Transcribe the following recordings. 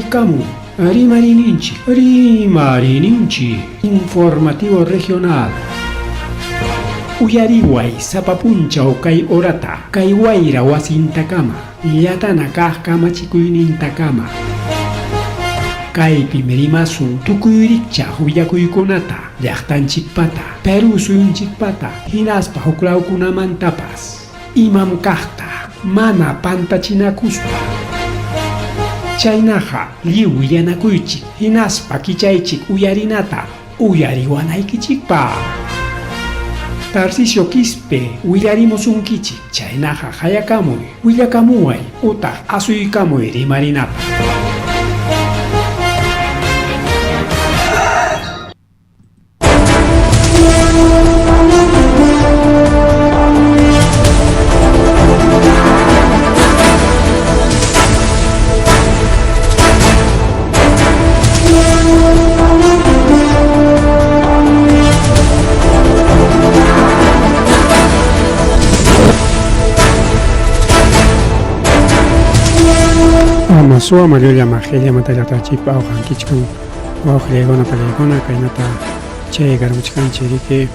Chayaykamun rimariyninchik, rimariyninchik informativo regional. Uyariway sapa punchaw kay horata, kay wayra wasintakama, llatana kaq kamachikuynintakama. Kaypim rimasun tukuy rikchaq willakuykunata, llaqtanchikpata, Perú suyunchikpata, hinaspa huklawkunamantapas. Imam kaqta mana pantachinakuspa. Chaynaqa lliw willanakuychik hinaspa kichaychik uyarinata uyariwanaykichikpaq. Tarcisio Quispe willarimusunkichik, chaynaqa qayakamuy, willakamuway utaq asuykamuy rimarinapaq. Ama suwa llulla majilla matallaqtachipa awqankichkan Wawqillaykuna pallaykuna kaynata chay karamuchkanchik riki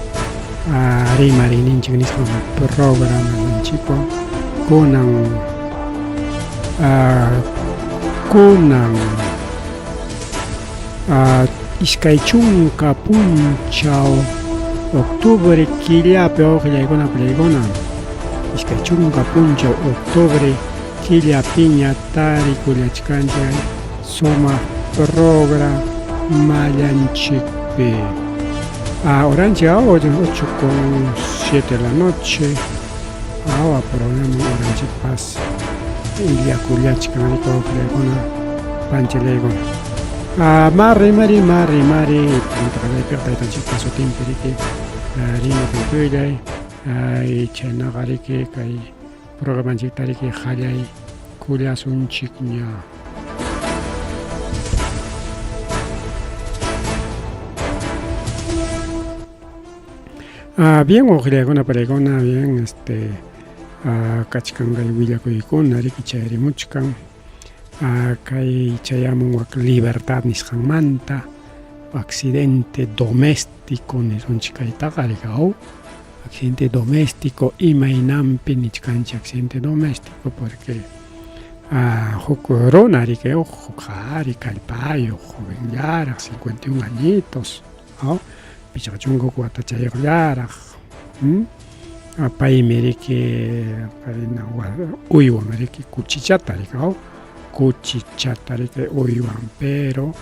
rimariyninchik nisqan programanchikwan kunan kunan 20 punchaw octubre killapi wawqillaykuna pallaykuna 20 punchaw octubre killapiña tarikullachkanchik Sumaq programallanchikpi. Horanchik 8 con 7 de la noche. Awa programa horanchikpas illakullachkan riki wawqillaykuna panchallaykuna. Mari mari mari mari punta taytanchikpa sutinpi riki rimakuykuyllay chaynaqa riki kay Programanchikta riki qallay kullasunchikña. Ah, bien wawqillaykuna palaykuna bien este ah, kachkan kay willakuykuna riki chayarimuchkan ah, kay chayamun wak libertad nisqanmanta accidente doméstico nisunchik kaytaqa riki aw Accidente doméstico imaynanpi nichkanchik accidente doméstico porque huk runa riki huk qhari kallpayuq jovenllaraq 51 añitos 50 watachayuqllaraq paymi riki uywan riki kuchichata riki kuchichata riki uywan pero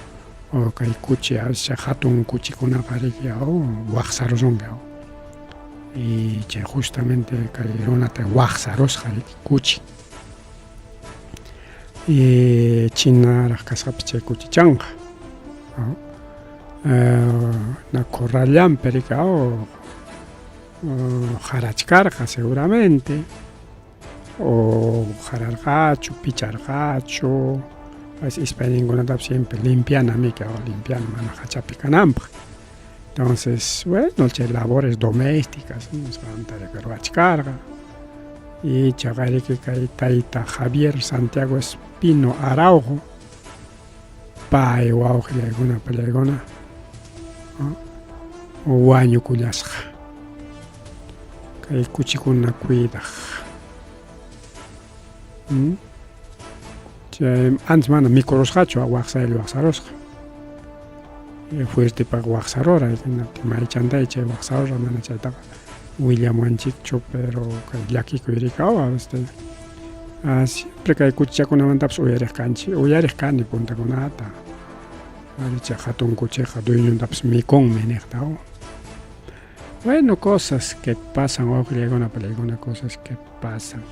kay kuchi asha hatun kuchikunaqa riki waqsarusunki y chay justamente kay runata waqsarusqa riki kuchi y chinaraq kasqapis chay kuchichanqa na corrallanpi riki qarachkarqa seguramente o qararqachu picharqachu ispayninkunatapas siempre limpiana miki limpiana mana hachapi kananpaq entonces bueno chay labores domésticas nisqanta ruwachkarqa y chaqariki kay tayta Javier Santiago Espino Araujo pay wawqillaykuna pallaykuna wañukullasqa kay kuchikuna cuidaq chay antes mana mikurusqachu waqsaylla waqsarusqa fuertepaq waqsarura maychantay chay waqsarura mana chaytaqa willamuwanchikchu pero kay llakikuy rikawa este siempre kay kuchichakunamantapas uyariq kanchik uyariq kani puntakunata chay hatun kuchiqa dueñontapas mikunmi niqta. Bueno, cosas que pasan, wawqillaykuna pallaykuna, cosas que pasan.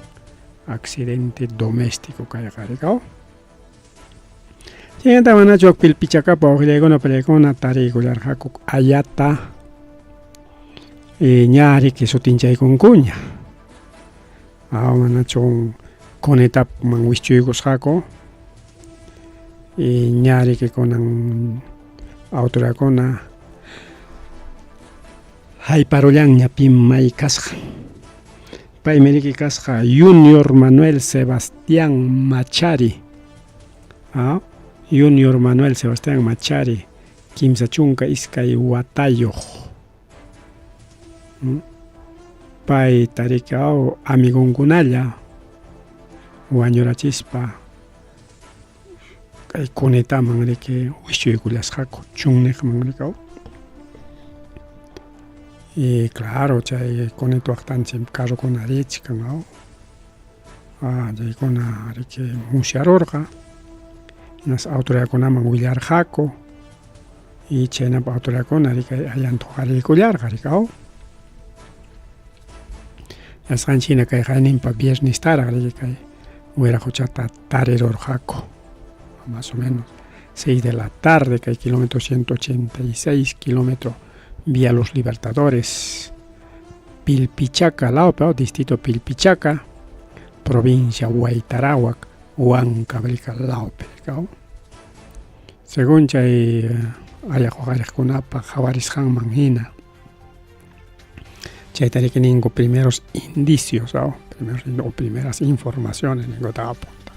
Accidente doméstico kayqa rikaw. Chaymanta manachu wak pilpichakapa wawqillaykuna pallaykuna tariykullarqaku ayata ña riki sutinchaykunkuña. Aw manachu Conetapman wischuykusqaku y ña riki kunan autoridadkuna hayparullanña pim may kasqa. Paymi riki kasqa Junior Manuel Sebastián Machari. Junior Manuel Sebastián Machari 32 watayuq. Payta riki aw amigonkunalla wañurachispa kay cunetaman riki wischuykullasqaku chunniqman riki aw. Y claro chay cuneta waqtanchik carrokuna richkan aw. Chaykuna riki musyarurqa hinaspa autoridadkunaman willarqaku y chhaynapaq autoridadkuna riki ayanta huqariykullarqa riki aw. Yachasqanchik hina kay qayninpa viernestaraq riki kay wiraquchata tarirurqaku más o menos 6 de la tarde kay kilómetro 186 kilómetro vía Los Libertadores Pilpichaca lawpi, distrito Pilpichaca, provincia Huaytarawak, Huancavelica lawpi. Según chay ayaq huqariqkunapa qhawarisqanman hina, chayta riki ninku primeros indicios, primeros o primeras informaciones ninkutaqa punta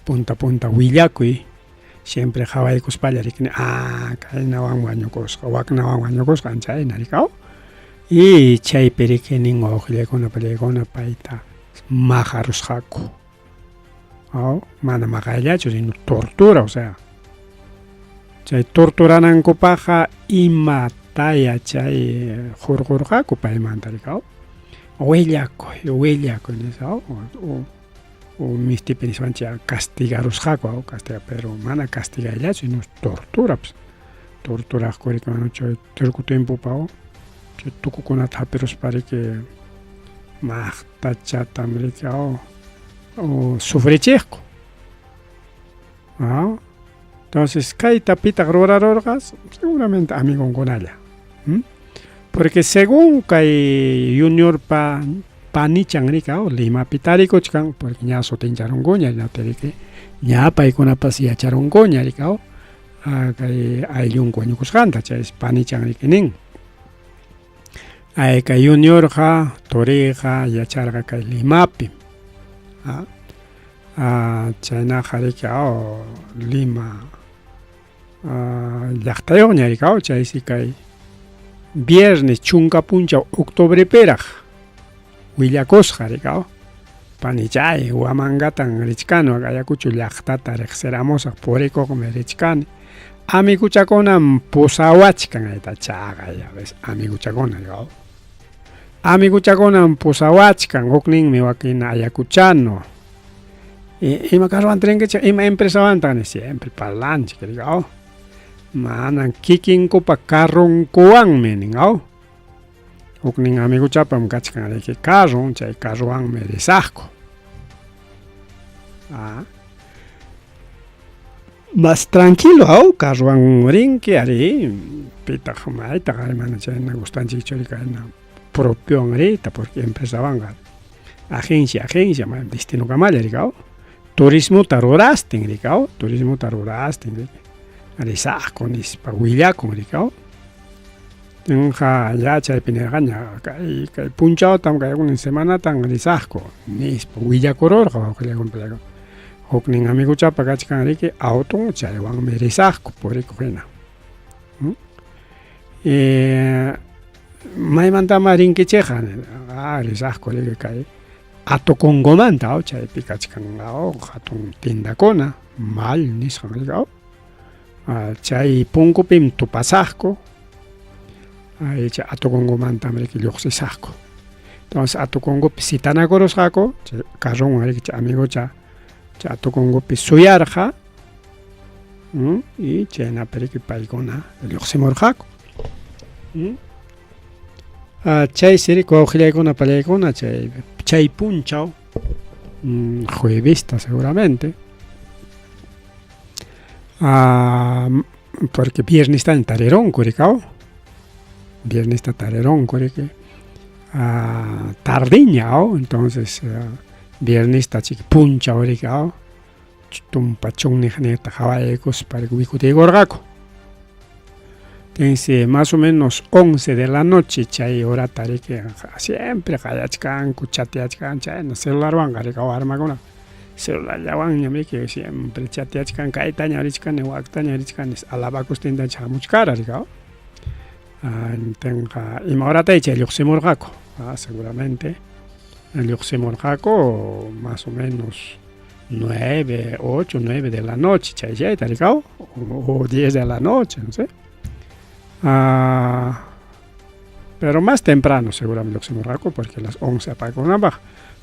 punta punta willakuy siempre qhawaykuspalla riki ah kaynawan wañukusqa waknawan wañukusqa anchayna riki aw y chaypi riki nin wawqillaykuna pallaykuna payta maqarusqaku aw mana maqayllachu sino tortura o sea chay torturanankupaqqa imataya chay hurqurqaku paymanta riki aw willakuy willakuy nispa aw o mistipi nispanchik castigarusqaku aw castiga pero mana castigayllachu sino tortura pues torturaqku riki mana chay turku tiempopa aw chay tukukunata hapiruspa riki maqtachatam riki aw o sufrichiqku aw entonces kayta pitaq rurarurqa seguramente amigonkunalla porque según kay Juniorpa panichan riki aw Limapi tarikuchkan porque ña sutincharunkuña riki ña paykunapas yacharunkuña riki aw kay ayllunku wañukusqanta chaysi panichan riki nin ay kay Juniorqa turiyqa yacharqa kay Limapim chaynaqa riki aw Lima llaqtayuqña riki aw chaysi kay viernes chunka punchaw octubrepiraq willakusqa riki aw panichay Huamangatan richkani Ayacucho llaqtata riqsiramusaq purikuqmi richkani amiguchakunam pusawachkan ayta chaqay a veces amiguchakuna riki aw amiguchakunam pusawachkan hukninmi wakin ayacuchano ima carrowantaq rinkichik ima empresawantaq ni siempre parlanchik riki aw manan kikinkupa carronkuwanmi nin aw huknin amiguchapam kachkan riki carron chay carrowanmi risaqku más tranquilo aw carrowan rinki ari pitaq maytaq ari mana chayna gustanchikchu riki kayna propiowan riyta porque empresawanqa agencia agencia mana destinokamalla riki aw turismota rurastin riki aw turismota rurastin riki risaqku nispa willakun riki aw ñuqa ya chaypi nirqaña kay kay punchawtam kay huknin semanatan risaqku nispa willakururqa wawqillaykuna pallaykuna huknin amiguchapa kachkan riki auton chaywanmi risaqku purikuq hina maymantama rinkichikqa ah risaqku riki kay Atoconggomanta aw chaypi kachkan aw hatun tiendakuna mall nisqan riki aw chay punkupim tupasaqku chay Atocongomantam riki lluqsisaqku entonces Atocongopi citanakurusqaku chay carronwan riki chay amigocha chay Atocongopi suyarqa y chaynapi riki paykuna lluqsimurqaku chaysi riki wawqillaykuna pallaykuna chay chay punchaw juevesta seguramente porque viernestaña tarirunku riki aw viernesta tarirunku riki tardeña aw entonces viernesta chiki punchaw riki aw tumpa chunniqninta qhawaykuspa riki wikutiykurqaku tensi más o menos 11 de la noche chay horata riki siempre qayachkanku chateachkanku chayna celularwanqa riki warmakuna. Celularllawanñam riki siempre chateachkan kaytaña richkani waktaña richkani alabakustintacha hamuchkara riki Tenqa ima horatay chay lluqsimurqaku seguramente lluqsimurqaku más o menos 9, 8, 9 de la noche chay chayta rikaw o 10 de la noche, no sé. Pero más temprano seguramente lluqsimurqaku porque las 11 apakunapaq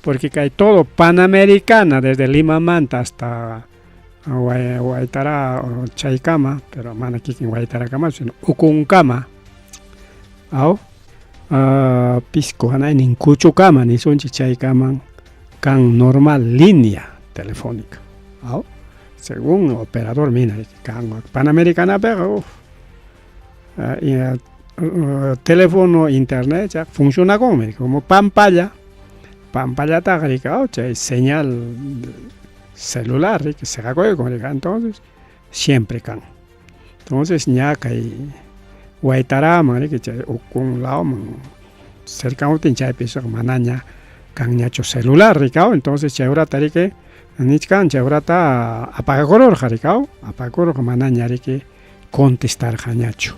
porque kay todo Panamericana desde Lima Manta hasta Waytara chaykama, pero mana kikin Waytarakama sino Ukunkama aw Pisco hanaynin Kuchukama nisunchik chaykaman kan normal línea telefónica aw según operador mina kan Panamericanapiqa uf teléfono internet chayqa funcionakunmi como pampalla pampallataqa riki aw chay señal celular riki seqakuykun riki entonces siempre kan entonces ña kay Waytaraman riki chay ukun lawman cercamuptin chaypiqa manaña kanñachu celular riki aw entonces chay horata riki nichkan chay horata apagakururqa riki aw apagakururqa manaña riki contestarqañachu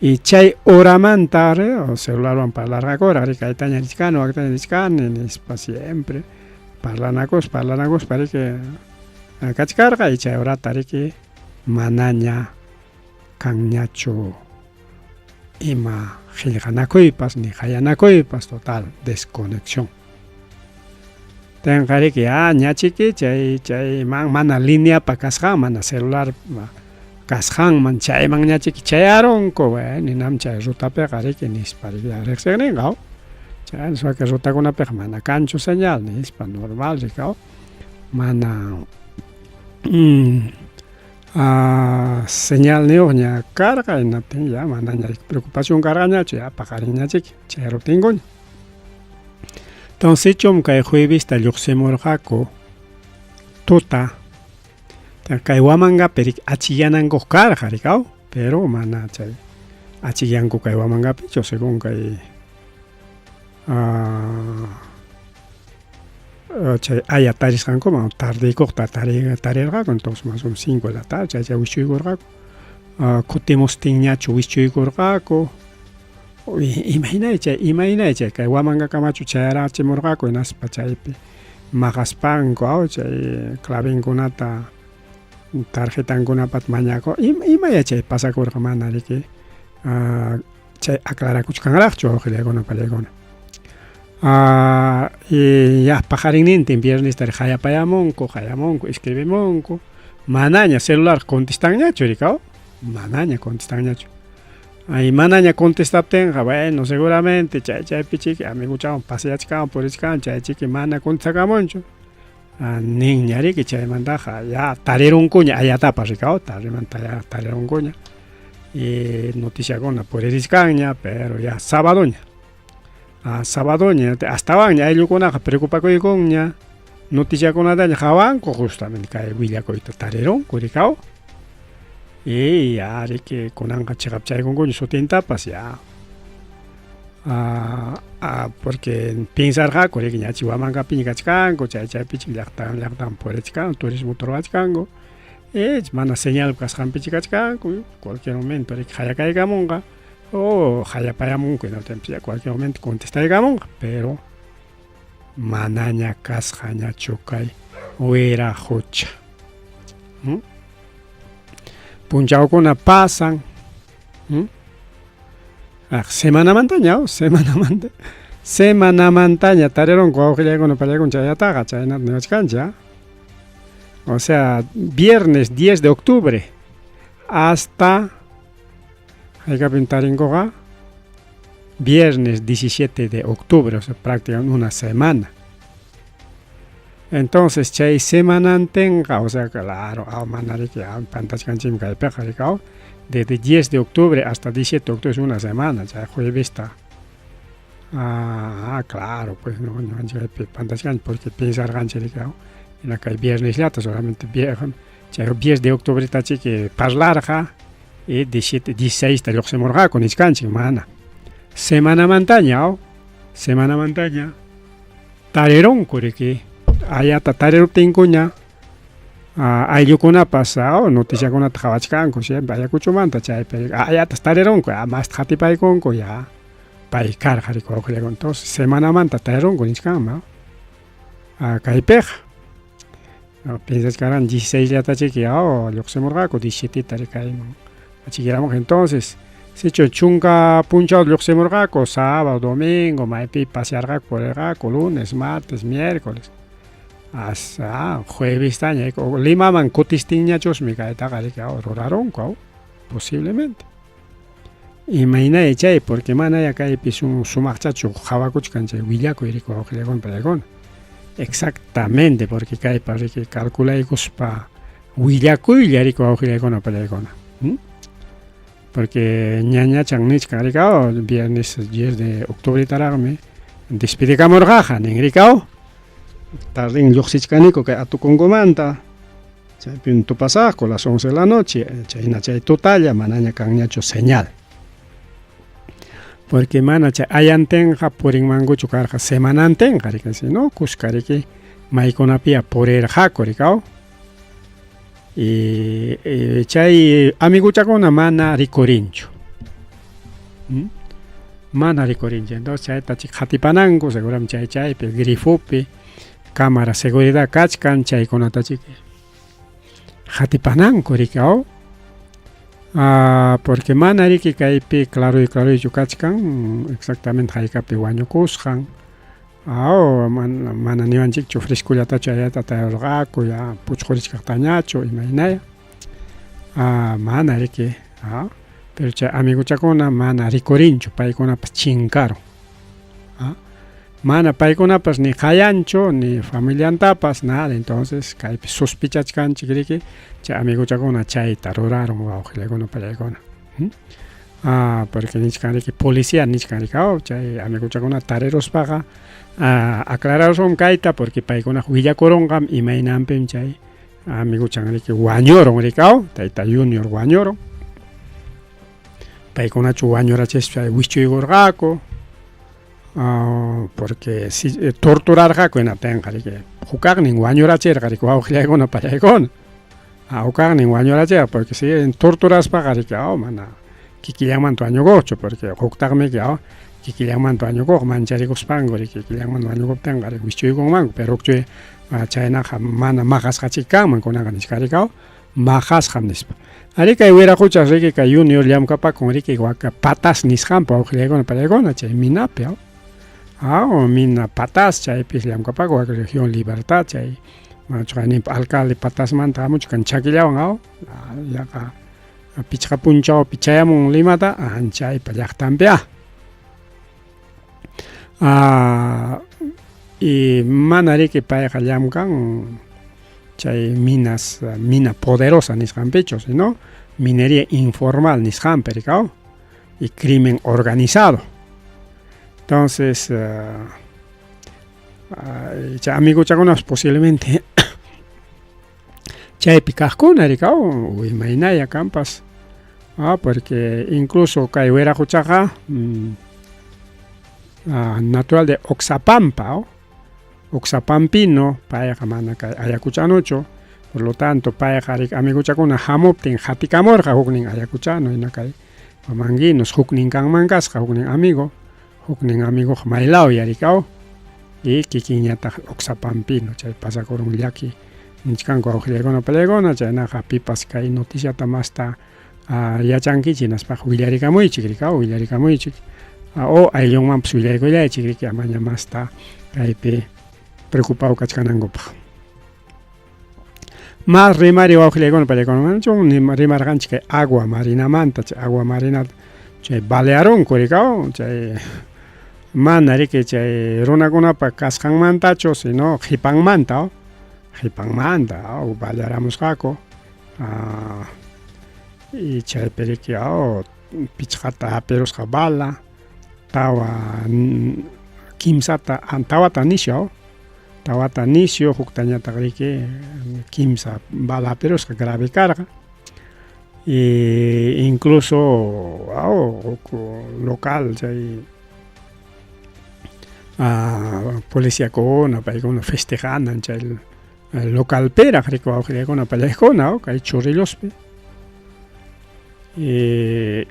y chay horamanta celularwan parlarqakuraq riki kaytaña richkani waktaña richkani nispa siempre parlanakuspa parlanakuspa riki kachkarqa y chay horata riki manaña kanñachu ima qillqanakuypas ni qayanakuypas total desconexión. Tenqa riki ya ñachiki chay chay mana lineapa kasqan mana celular kasqanman chayman ñachiki chayarunku bueno ninam chay rutapiqa riki nispa riki riqsiqninqa chay nispa rutakunapiqa mana kanchu señal nispa normal riki mana señalniyuqña karqa hinaptin ya manaña preocupación karqañachu ya paqarinñachiki chayaruptinkuña. Entonces sichum kay juevesta lluqsimurqaku tuta kay Huamangapi riki achikyanankuq karqa riki aw pero mana chay achikyanku kay Huamangapichu según kay chay aya tarisqankuman tardeykuqta tarirqaku entonces más o menos 5 de la tarde chay chay wischuykurqaku kutimustinñachu wischuykurqaku imaynay chay imaynay chay kay Huamangakamachu chayarachimurqaku hinaspa chaypi maqaspanku aw chay clavenkunata tarjetankunapata mañaku imaya chay pasakurqa mana riki chay aclarakuchkanraqchu wawqillaykuna pallaykuna y ya paqarinnintin viernesta qayapayamunku qayamunku escribimunku manaña celular contestanñachu riki aw manaña contestanñachu ay manaña contestaptinqa bueno seguramente chay chaypi chiki amiguchawan paseachkan purichkan chay chiki mana contestakamunchu ninña riki chaymantaqa ya tarirunkuña ayatapas riki aw tarimanta ya tarirunkuña y noticiakuna puririchkanña pero ya sabadoña sabadoña astawanña ayllukunaqa preocupakuykunña noticiakunataña qawanku justamente kay willakuyta tarirunku riki aw y ya riki kunanqa chiqapchaykunkuña sutintapas ya porque piensarqaku riki ñachi Huamangapiña kachkanku chay chaypichik llaqtan llaqtan purichkanku turismota ruwachkanku y mana señal kasqanpichi kachkanku cualquier momento riki qayakaykamunqa o qayapayamunku hinaptinpas cualquier momento contestaykamunqa pero manaña kasqañachu kay wiraqucha. Punchawkuna pasan semanamantaña semanamanta semanamantaña tarirunku wawqillaykuna pallaykuna chayataqa chaynata niwachkanchik o sea viernes 10 de octubre hasta haykapim tarinkuqa viernes 17 de octubre, o sea prácticamente una semana. Entonces chay semanantinqa o sea claro mana riki pantachkanchikmi kaypiqa riki aw desde 10 de octubre hasta 17 de octubre es una semana chay juevesta claro pues no ñuqanchik kaypi pantachkanchik porque pensarqanchik riki aw hina kay viernesllata solamente chay 10 de octubreta chiki parlarqa y 17 16 ta lluqsimurqaku nichkanchik mana semanamantaña aw semanamantaña tarirunku riki Ayata tariruptinkuña ayllukunapas noticiakunata qhawachkanku siempre Ayacuchomanta chaypi ayatas tarirunku masta qatipaykunku ya pay karqa riki wawqillakuna entonces semanamanta tarirunku nichkanman kaypiqa piensachkarani 16 llatachiki lluqsimurqaku 17ta kayman achikiramuq entonces sichu chunka punchaw lluqsimurqaku sábado domingo maypi pasearqaku purirqaku lunes martes miércoles hasta juevestaña Limaman kutistinñachusmi kaytaqa riki rurarunku posiblemente imaynaya chay porque manaya kaypi sumaqchachu qhawakuchkan chay willakuy riki wawqillakuna paykuna exactamente porque kaypa riki calculaykuspa willakuylla riki wawqillaykuna pallaykuna porque ñañachan nichkan rikaw viernes 10 de octubretaraqmi despedikamurqaqa nin rikaw tardin lluqsichkaniku kay Atucongomanta chaypim tupasaqku las 11 de la noche chayna chay tutalla manaña kanñachu señal porque mana chay ayantinqa purinmankuchu karqa semanantinqa riki sino kuska riki maykunapia purirqaku rikaw y chay amiguchakuna mana rikurinchu mana rikurinchu entonces chayta qatipananku seguramente chay chaypi grifopi cámara seguridad kachkan chaykunata chiki qatipananku rikaw porque mana riki kaypi claro y claroychu kachkan exactamente haykapi wañukusqan mana niwanchikchu frescollatachu ayata tayarqaku ya puchqurichkaqtañachu imaynaya mana riki pero chay amiguchakuna mana rikurinchu paykunapas chinkarun mana paykunapas ni qayanchu ni familiantapas nada entonces kaypi sospechachkanchik riki chay amiguchakuna chayta rurarun wawqillaykuna pallaykuna porque nichkan riki policía nichkan riki chay amiguchakuna tariruspaqa aclararusun kayta porque paykuna willakurunqam imaynanpim chay amiguchan riki wañurun rikaw tayta Junior wañurun paykunachu wañurachispa wischuykurqaku porque si torturarqaku hinaptinqa riki hukaqnin wañurachirqa riki wawqillaykuna pallaykuna hukaqnin wañurachirqa porque si torturaspaqa riki mana kikillanmanta wañukuqchu porque huktaqmi kikillanmanta wañukuq mancharikuspanku riki kikillanmanta wañukuptinqa riki wischuykunmanku pero hukchuy chaynaqa mana maqasqachik kanman kunanqa nichka rikaw maqasqam nispa ari kay wiraquchas riki kay Junior llamkapakun riki waka Patas nisqanpa wawqillaykuna pallaykuna chay minapi mina Patas chaypis llamkapakun waka región Libertad chay manachu alcalde Patasmanta hamuchkan chakillawan yaqa pichqa punchawpi chayamun Limata chaypa llaqtanpi y mana riki payqa llamkan chay minas mina poderosa nisqanpichu sino minería informal nisqanpi rikaw y crimen organizado entonces chay amiguchakunapas posiblemente chaypi kaqkuna rikaw imaynaya kanpas porque incluso kay wiraquchaqa natural de Oxapampa Oxapampino payqa mana kay Ayacuchanuchu por lo tanto payqa riki amiguchakuna hamuptin qatikamurqa huknin Ayacuchano hina kay Huamanguinos huknin kanman kasqa huknin amigo huknin amigoqa maylaw yarikaw y kikinñataq Oxapampino chay pasakurun llaki nichkanku wawqillaykuna pallaykuna chaynaqa pipas kay noticiata masta yachankichik hinaspaqa willarikamuychik rikaw willarikamuychik o ayllunmanpas willarikuyallaychik riki amaña masta kaypi preocupado kachkanankupaq mas rimari wawqillaykuna pallaykuna manachu rimarqanchik kay agua marinamanta chay agua marina chay balearunku rikaw chay mana riki chay runakunapa kasqanmantachu sino qhipanmanta qhipanmanta balearamusqaku y chaypi riki pichqata hapirusqa bala tawa kimsata tawata nisyu tawata nisyu huktañataq riki kimsa bala hapirusqa grave karqa y incluso huk local chay Policiakuna paykuna festejanan chay localpiraq riki wawqillaykuna pallaykuna kay Chorrillospi.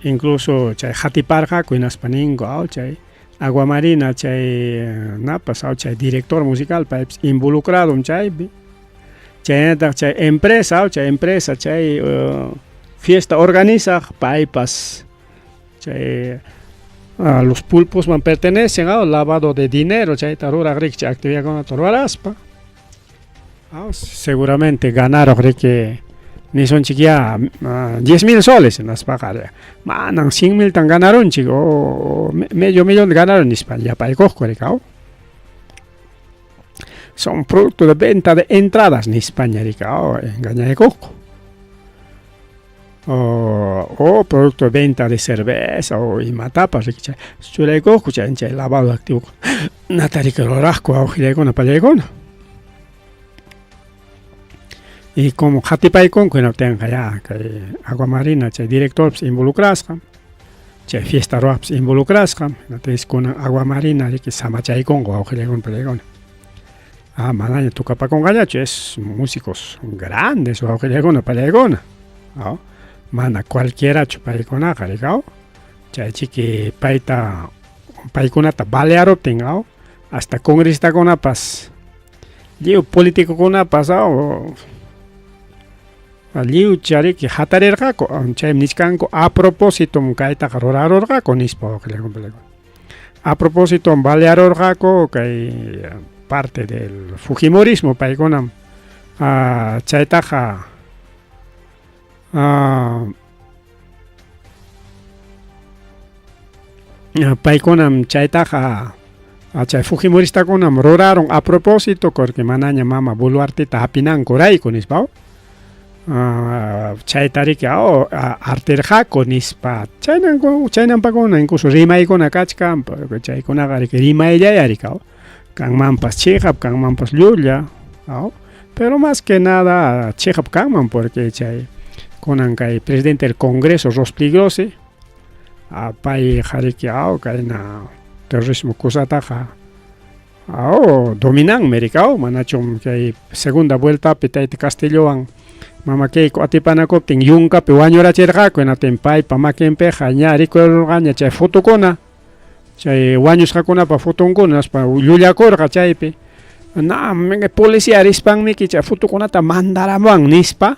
Incluso chay qatiparqaku hinaspa ninku chay Aguamarina chay napas chay director musical paypis involucradom chaypi. Chaynataq chay empresa chay empresa chay fiesta organizaq paypas chay los pulposman pertenecen lavado de dinero chayta ruraq riki chay actividadkunata ruraspa. Seguramente ganaruq riki nisunchikyá 10 mil soles hinaspaqa manan 100 miltan ganarunchik o medio millón ganarun nispa yapaykuqku riki. Son producto de venta de entradas nispaña riki engañaykuqku. O producto de venta de cerveza o imatapas riki chay churaykuqku chay chay lavado de activo nata riki ruraqku wawqillaykuna pallaykuna. Y como qatipaykunku hinaptinqa ya kay Aguamarina chay directorpas involucrasqa chay fiesta ruwaqpas involucrasqa hinaptinsi kunan Aguamarina riki samachaykunqa wawqillaykuna pallaykuna. Manaña tukapakunqañachu es músicos grandes wawqillaykuna pallaykuna. Mana cualquierachu paykunaqa riki chaychiki payta paykunata balearuptin hasta congresistakunapas lliw politicokunapas lliwcha riki hatarirqaku chaymi nichkanku a propósitom kaytaqa rurarurqaku nispa wawqillaykuna. A propósitom balearurqaku kay parte del fujimorismo paykunam chaytaqa paykunam chaytaqa chay fujimoristakunam rurarun a propósito porque manaña mama Boluarteta hapinankurayku nispa chayta riki artirqaku nispa chaynanku chaynampakuna incluso rimaykuna kachkan chaykunaqa riki rimayllaya riki kanmanpas chiqap kanmanpas llulla pero más que nada chiqap kanman porque chay kunan kay presidente del Congreso Rospigliosi payqa riki kayna terrorismo kusataqa dominanmi riki manachum kay segunda vueltapi tayta Castillowan mama Keiko atipanakuptin yunkapi wañurachirqaku hinaptin paypa makinpiqa ña rikurirurqaña chay fotokuna chay wañusqakunapa fotonkuna hinaspa llullakurqa chaypi na policía rispanmiki chay fotokunata mandaramuwan nispa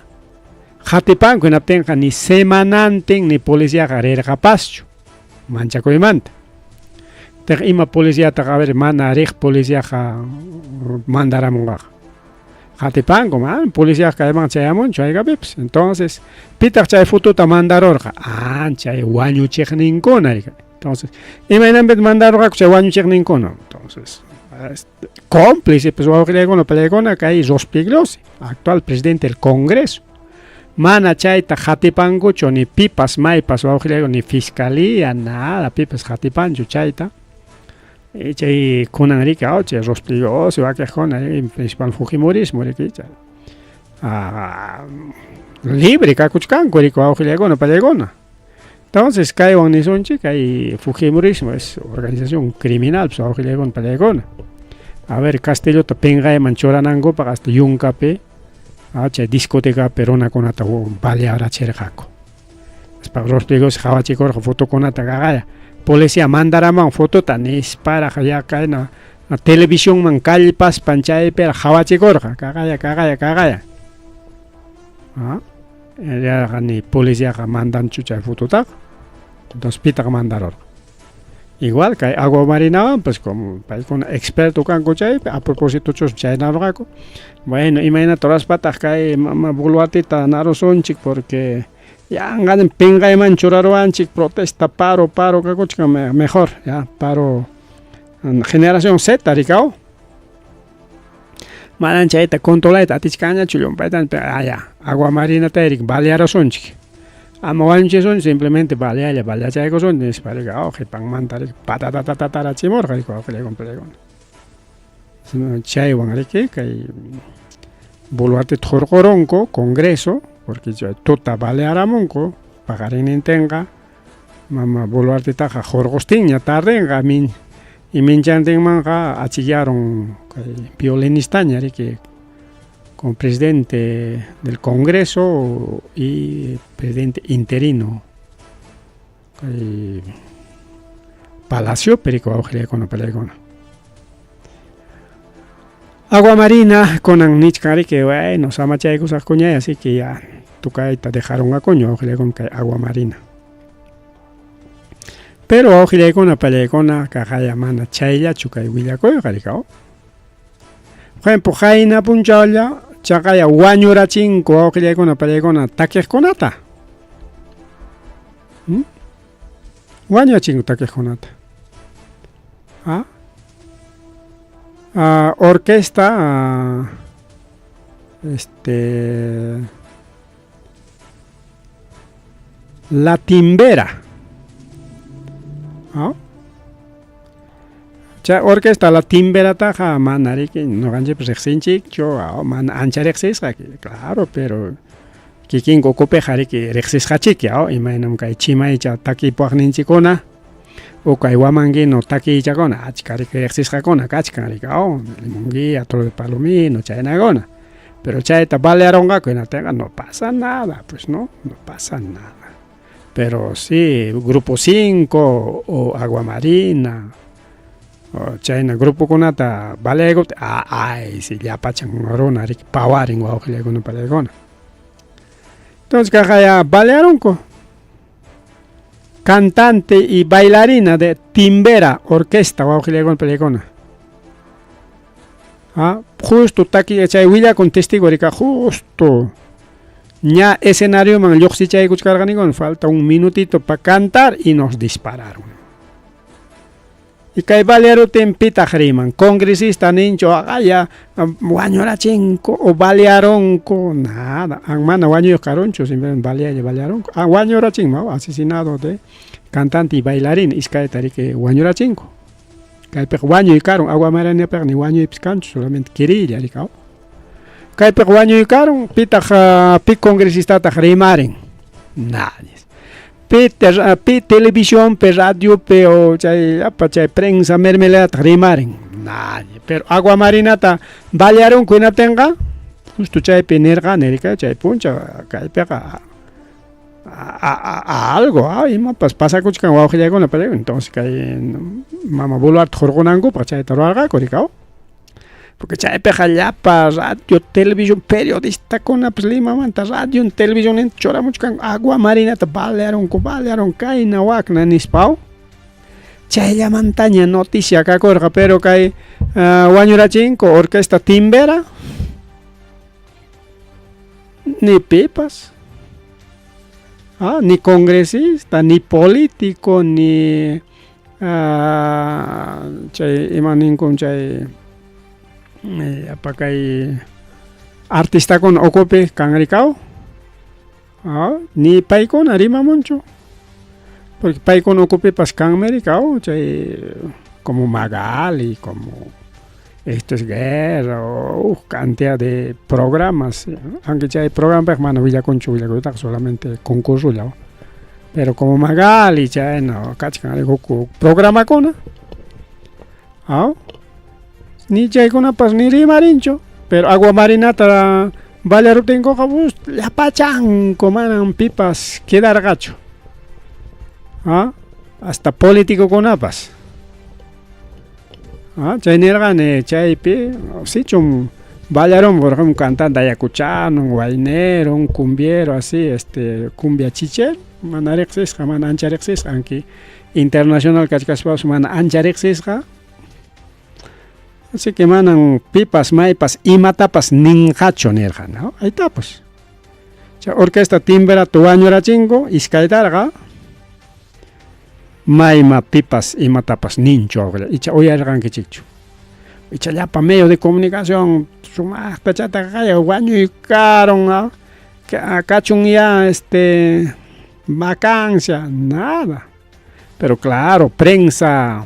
qatipanku hinaptinqa ni semanantin ni policiaqa rirqapaschu manchakuymanta. Tiq ima policiataqa a ver mana riq policiaqa mandaramunqaqa qatipanku mana policiaqa kayman chayamunchu haykapipas. Entonces pitaq chay fotota mandarurqa chay wañuchiqninkuna entonces imaynanpitaq mandarurqaku chay wañuchiqninkuna entonces cómplice pues wawqillaykuna pallaykuna kay Rospigliosi actual presidente del Congreso mana chayta qatipankuchu ni pipas maypas wawqillaykuna ni fiscalía nada pipas qatipanchu chayta chay kunan riki chay Rospigliosi wakiqkuna principal fujimorismo riki chay libre kakuchkanku riki wawqillaykuna pallaykuna. Entonces kaywan nisunchik kay fujimorismo es organización criminal pues wawqillaykuna pallaykuna. A ver Castillota pinqayman churanankupaq hasta yunkapi chay discotecapi runakunata balearachirqaku. Rospigliosi qawachikurqa fotokunata qaqaya policía mandaramuwan fotota nisparaq ya kayna televisionman kallpaspan chaypiraq qawachikurqa qaqaya qaqaya qaqaya. Yaqa ni policiaqa mandanchu chay fototaqa entonces pitaq mandarurqa. Igual kay Aguamarinawanpas como paykuna experto kanku chaypi a propósito chus chaynarurqaku bueno imaynata ruraspataq kay mama Boluarteta narusunchik porque yanqañam pinqayman churaruwanchik protesta paro paro kakuchkan mejor ya paro generación Z riki manan chayta controlayta atichkanñachu llumpayta ya Aguamarinata riki balearusunchik ama wañuchisunchik simplemente balealla baleachaykusunchik nispa riki qipanmanta riki patatatatachimurqa riki wawqillaykuna pallaykuna. Chaywan riki kay Boluarteta hurqurunku Congreso porque chay tuta balearamunku paqarinnintinqa mama Boluartetaqa hurqustinña tardenqa min Y minchantinmanqa achikyarun kay violinistaña riki como presidente del Congreso y presidente interino kay Palacio Perico wawqillaykuna palaykuna. Agua Marina kunan nichkan riki bueno samachaykusaqkuñay así que ya tukayta dejarunqakuña wawqillaykuna kay Agua Marina. Pero wawqillaykuna pallaykuna kaqaya mana chayllachu kay willakuyqa rikaw. Por ejemplo, qayna punchawlla chaqaya wañurachinku wawqillaykuna pallaykuna takiqkunata. ¿Mm? Wañurachinku takiqkunata. ¿Ah? Ah, orquesta ah, este La Timbera. ¿Ah? Chay orquesta La Timberataqa mana riki ñuqanchikpas riqsinchikchu, mana ancha riqsisqa, claro, pero kikinku ukupiqa riki riqsisqachiki, imaynam kay chimaycha takipuwaqninchikkuna o kay wamanguino takiychakuna achka riki riqsisqakuna kachkan riki, Limonguía, Toro de Palomino, chaynakuna. Pero chayta balearonqaku hinaptinqa no pasa nada, pues no, no pasa nada. Pero sí, Grupo 5 o Agua Marina, o chayna grupokunata baleaykuptin, ay, si llapachan runa riki pawarin wawqillaykuna palaykuna. Entonces kaqaya balearonku. Cantante y bailarina de Timbera Orquesta wawqillaykuna palaykuna. Ah, justo taki chay willakun testigo rika justo ña escenarioman lluqsichaykuchkarqanikuna falta un minutito pa cantar y nos dispararon. Y kay balearutin pitaq riman congresista ninchu aqaya wañurachinku o balearonku nada mana wañuyuq karunchu simplemente balealla balearonku ah, wañurachinman asesinado de cantante y bailarina iskayta riki wañurachinku. Kaypiqa wañuy karun, agua marinapiqa ni wañuypis kanchu, solamente querilla rikaw. Kaypiqa wañuy karun, pitaq pi congresistataq rimarin? Nadie. Pi, pi televisionpi, radiopi o chay llapa chay prensa mermeladataq rimarin? Nadie. Pero agua marinata balearunku hinaptinqa, justo chaypi nirqani rika, chay puncha kaypiqa algo imapas pasakuchkan wawqillaykuna pero entonces kay mama Boluarte hurqunankupaq chayta ruwarqaku rikaw. Porque chaypiqa llapa radio, televisión, periodistakunapas Limamanta radio, televisión churamuchkanku agua marinata balearunku, balearun kayna wakna nispaw. Chayllamantaña noticia kakurqa, pero kay wañurachinku orquesta Timbera ni pipas. Ah, ni congresista, ni político, ni chay ima ninkun chay apa kay artistakuna ukupi kanrikaw ah, ni paykuna rimamunchu. Porque paykuna ukupipas kanmi rikaw chay como Magali, como Esto es guerra, o cantidad de programas, aunque chay programapiqa mana willakunchu willakuytaqa solamente concursolla. Pero como Magali chayna kachkan huk programakuna. Ah, ni chaykunapas ni rimarinchu, pero agua marinata balearuptinkuqa llapachanku manam pipas quedarqachu. Ah, hasta politicokunapas. Ah, chay nirqani chaypi sichum bailarun por ejemplo un cantante ayacuchano, un waynero, un cumbiero así, este cumbia chichero, mana riqsisqa, mana ancha riqsisqa, aunque internacional kachkaspapas mana ancha riqsisqa. Así que manan pipas maypas imatapas ninqachu nirqa, ¿no? Ahí está pues. Chay orquesta timberata wañurachinku iskaytarqa mayma pipas imatapas ninchu icha uyarirqankichikchu. Icha llapa medio de comunicación sumaqta chataqa wañuykarun kachun ya este vacancia, nada. Pero claro, prensa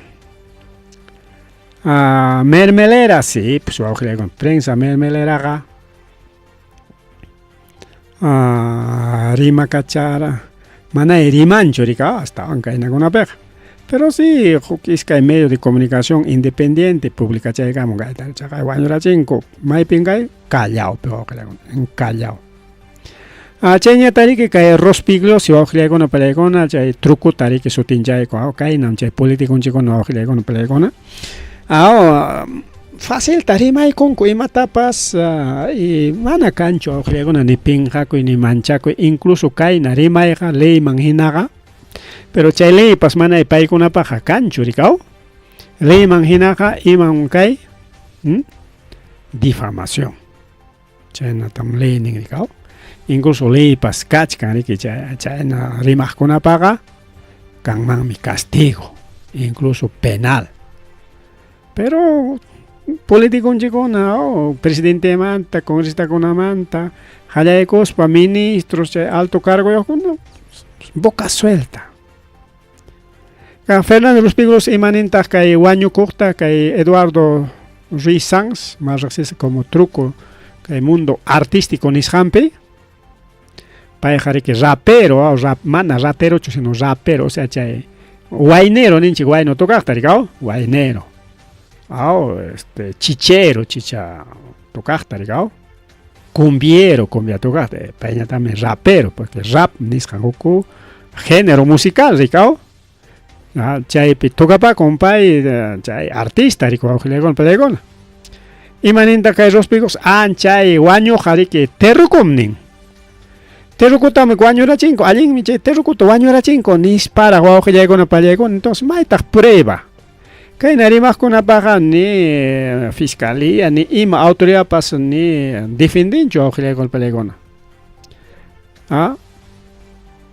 mermelera, sí, pues prensa mermeleraqa rimakachara manay rimanchu rika astawan kaynakunapiqa. Pero si huk iskay medio de comunicación independiente publicachaykamun kayta chaqay wañurachinku maypin kay Callaopi wawqillaykuna en Callao. Ah, chayñata riki kay Rospigliosi wawqillaykuna pallaykuna chay trukuta riki sutinchayku aw kaynam chay politiconchikkuna wawqillaykuna pallaykuna aw facilta rimaykunku imatapas y mana kanchu wawqillaykuna ni pinqakuy ni manchakuy incluso kayna rimayqa leyman hinaqa pero chay leypas mana paykunapaqqa kanchu rikaw leyman hinaqa iman kay difamación chaynatam leynin rikaw incluso leypas kachkan riki chayna rimaqkunapaqa kanmanmi castigo incluso penal pero politiconchikkuna oh, presidentemanta congresistakunamanta qallaykuspa ministros chay alto cargoyuqkuna boca suelta. Fernando Rospigliosi imanintaq kay wañukuqta kay Eduardo Ruiz Sanz, más riqsisqa como Truco kay mundo artístico nisqanpi, payqa riki rapero, rap, mana raterochu sino rapero, o sea chay waynero ninchik wayno tocaqta rikaw, waynero. Aw, este chichero, chicha tocaqta rikaw, cumbiero, cumbia tocaqta, payñataqmi rapero, porque rap nisqan huk género musical rikaw. Chaypi tocapakun pay chay artista riki wawqillaykuna pallaykuna. Imanintaq kay Rospigliosi anchay wañuqqa riki terrukum nin. Terrukutami wañurachinku, allinmi chay terrukuta wañurachinku nisparaq wawqillaykuna pallaykuna, entonces maytaq prueba. Kayna rimaqkunapaqa ni fiscalía ni ima autoridadpas ni defendinchu wawqillaykuna pallaykuna. Ah,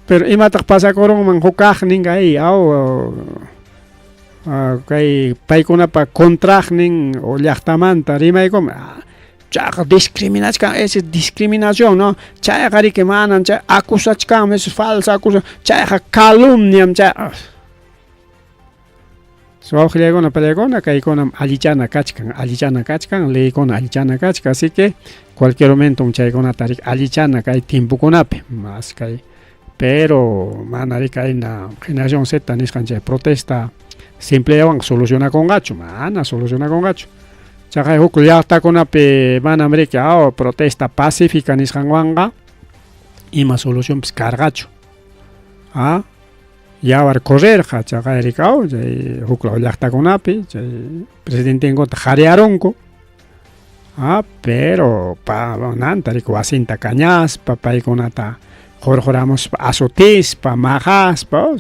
pero imataq pasakurunman huk kaqnin kay aw kay paykunapa contraqnin o llaqtamanta rimaykuman chayqa discriminachkan, esa es discriminación, ¿no? Chayqa riki manan chay acusachkanmi, eso es falsa acusación, chayqa calumniam chay. Wawqillaykuna pallaykuna kaykunam allichana kachkan, allichana kachkan, leykuna allichana kachkan, así que cualquier momento chaykunata riki allichana kay tiempokunapi, más kay pero mana riki kayna generación Z nisqan chay protesta simplewan solucionakunqachu, mana solucionakunqachu. Chaqay huk llaqtakunapi manam riki aw protesta pacífica nisqanwanqa ima solucionpis karqachu. Ah, yawar correrqa chaqay rikaw chay huk law llaqtakunapi chay presidentenkuta qariarunku. Ah, pero pa nanta riki wasinta kañaspa paykunata qurquramuspa azotispa maqaspa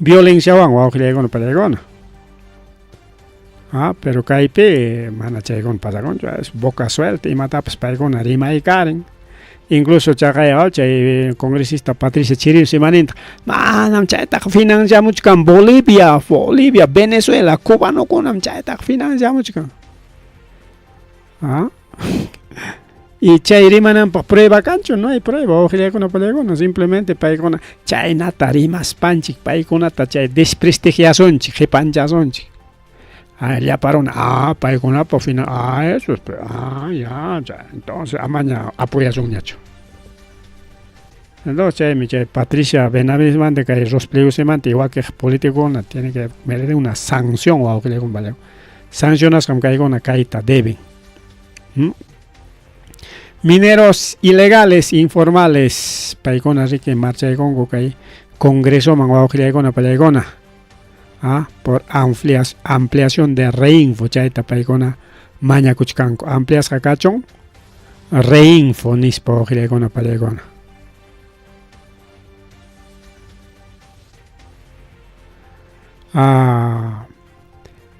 violenciawan wawqillaykuna pallaykuna. Ah, pero kaypi mana chaykuna pasakunchu, es boca suelta imatapas paykuna rimaykarin. Incluso chaqay chay congresista Patricia Chirinos imanintaq manam chaytaqa financiamuchkan Bolivia, Bolivia, Venezuela, cubanokunam chaytaqa financiamuchkan. Ah. Y chay rimananpaq prueba kanchu, no hay prueba, wawqillaykuna pallaykuna, simplemente paykuna chaynata rimaspanchik paykunata chay desprestigiasunchik, qipanchasunchik. Ah, llapa runa, ah, paykunapa final, ah, eso es, ah, ya, ya, entonces amaña apoyasunñachu. Entonces chaymi chay Patricia Benavidesmanta kay Rospigliosimanta wakiq políticokuna tiene que merecer una sanción wawqillaykuna pallaykuna. Sancionasqam kaykuna kayta deben. Mineros ilegales, informales, paykuna riki marchaykunku kay congresoman wawqillaykuna pallaykuna. Ah, por ampliación de reinfo chayta paykuna mañakuchkanku. Ampliasqa kachun reinfo nispa wawqillaykuna pallaykuna. Ah,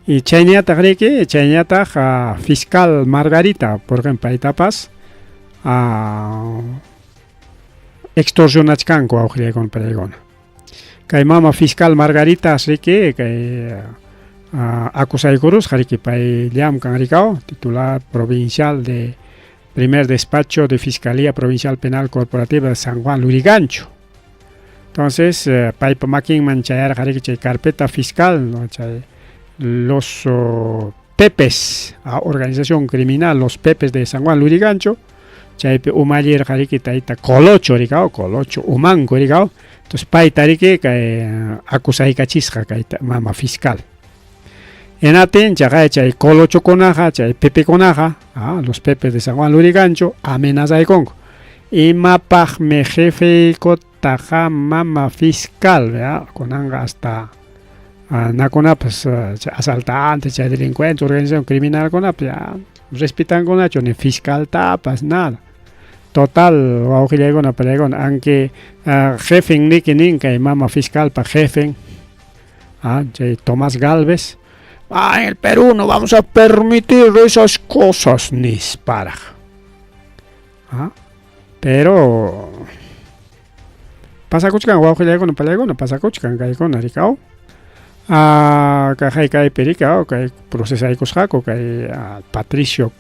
y chayñataq riki, chayñataq fiscal Margarita, por ejemplo, paytapas extorsionachkanku wawqillaykuna pallaykuna. Kay mama fiscal Margarita riki kay acusaykurusqa riki pay llamkan rikaw titular provincial de primer despacho de Fiscalía Provincial Penal Corporativa de San Juan Lurigancho. Entonces, paypa makinman chayarqa riki chay carpeta fiscal, ¿no? Chay los Pepes, a organización criminal, los Pepes de San Juan Lurigancho, chaypi umallirqa riki tayta Colocho rikaw, Colocho Umanco rikaw, Entonces payta riki kay acusaykachisqa kay mama fiscal. Hinaptin chaqay chay colochokunaqa, chay pepekunaqa, ah, los pepes de San Juan Lurigancho amenazaykunku. Imapaqmi jefeykutaqa mama fiscal, ¿verdad? Kunanqa hasta nakunapas asaltantes, chay delincuentes, organización criminalkunapas ya respetankunachu ni fiscaltapas, nada. Total, wawqillaykuna, palaykuna, aunque jefen niki nin kay mama fiscalpa jefen, chay Tomás Galvez, en el Perú no vamos a permitir esas cosas, nisparaq. Pero pasakuchkan wawqillaykuna, palaykuna, pasakuchkan kaykuna rikaw. Kay kaypi rikaw, kay procesaykusqaku kay Patricio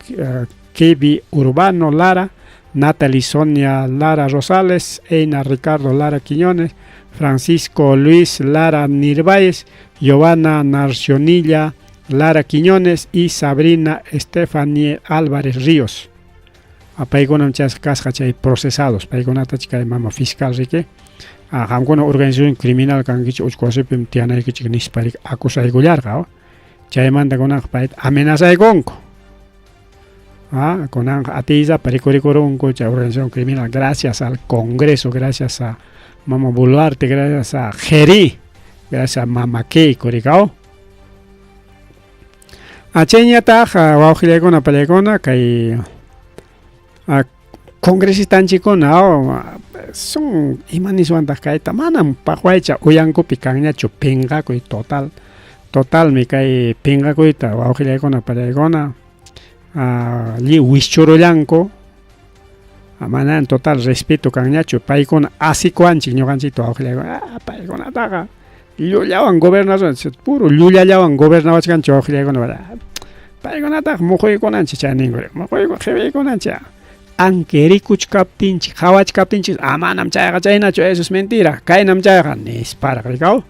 Kevi Urbano Lara, Natalie Sonia Lara Rosales, Eina Ricardo Lara Quiñones, Francisco Luis Lara Nirváez, Giovanna Narcionilla Lara Quiñones y Sabrina Estefanie Álvarez Ríos. Paykunam kasqa chay procesados, paykunata kay mama fiscal riki, qamkuna organización criminal kankichik uchku wasipim tiyanaykichik nispa riki acusaykullarqa. Chaymanta kunanqa payta amenazaykunku. Kunanqa atiysapa rikurikurunku chay organización criminal gracias al Congreso, gracias a Mama Boluarte, gracias a Jeri, gracias a Mama Keiko rikaw. Chayñataq wawqillaykuna palaykuna kay congresistanchikkuna son ima niswantaq kayta manam paqwaycha uyankupi kanñachu pinqakuy total totalmi kay pinqakuyta wawqillaykuna palaykuna lliw wischurullanku, manan total respeto kanñachu, paykuna asikuwanchik ñuqanchikta wawqillaykuna, paykunataqa llullawan gobernación, puro llullallawan gobernawachkanchik wawqillaykuna, paykunataqa muquykunanchik chay ninku, muquyku qhipiykunanchik, aunque rikuchkaptinchik qhawachkaptinchik, manam chayqa chaynachu, eso es mentira, kaynam chayqa nisparaq rikaw.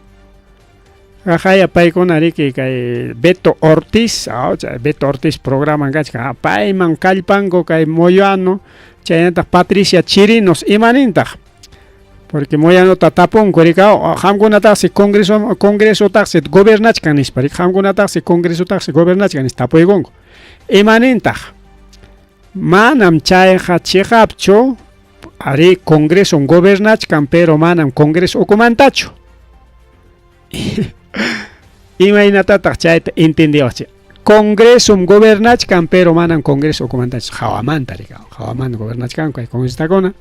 Jaya paykuna riki kay Beto Ortiz, chay Beto Ortiz programan kachkan, payman kallpanku kay Moyano, chaynataq Patricia Chirinos imanintaq, porque Moyanota tapunku rikaw, qamkunataqsi congreso congresotaqsi gobernachkan nispa, qamkunataqsi congresotaqsi gobernachkan nispa tapuykunku, imanintaq, manam chayqa chiqapchu, ari congreso gobernachkan pero manam congreso ukumantachu. Imaynatataq chayta entendiwaqchik, congresom gobernachkan pero manam congreso ukumantachu, hawamanta rikaw, hawamanta gobernachkanku kay congresistakuna,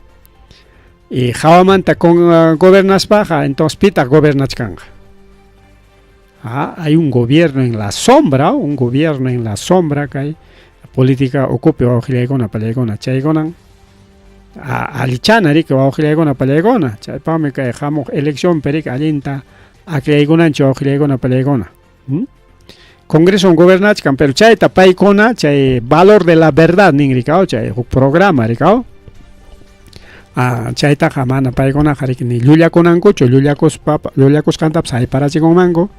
y hawamanta gobernaspaqa entonces pitaq gobernachkanqa. Hay un gobierno en la sombra, un gobierno en la sombra kay política ukupi wawqillaykuna palaykuna, chaykunan allichana riki wawqillaykuna palaykuna, chaypaqmi kay hamuq eleccionpi riki allinta akllaykunanchik wawqillaykuna palaykuna. Congreso gobernachkan, pero chayta paykuna chay valor de la verdad nin rikaw, chay huk programa rikaw. Chaytaqa mana paykunaqa riki ni llullakunankuchu, llullakuspa llullakusqantapas hayparachikunmanku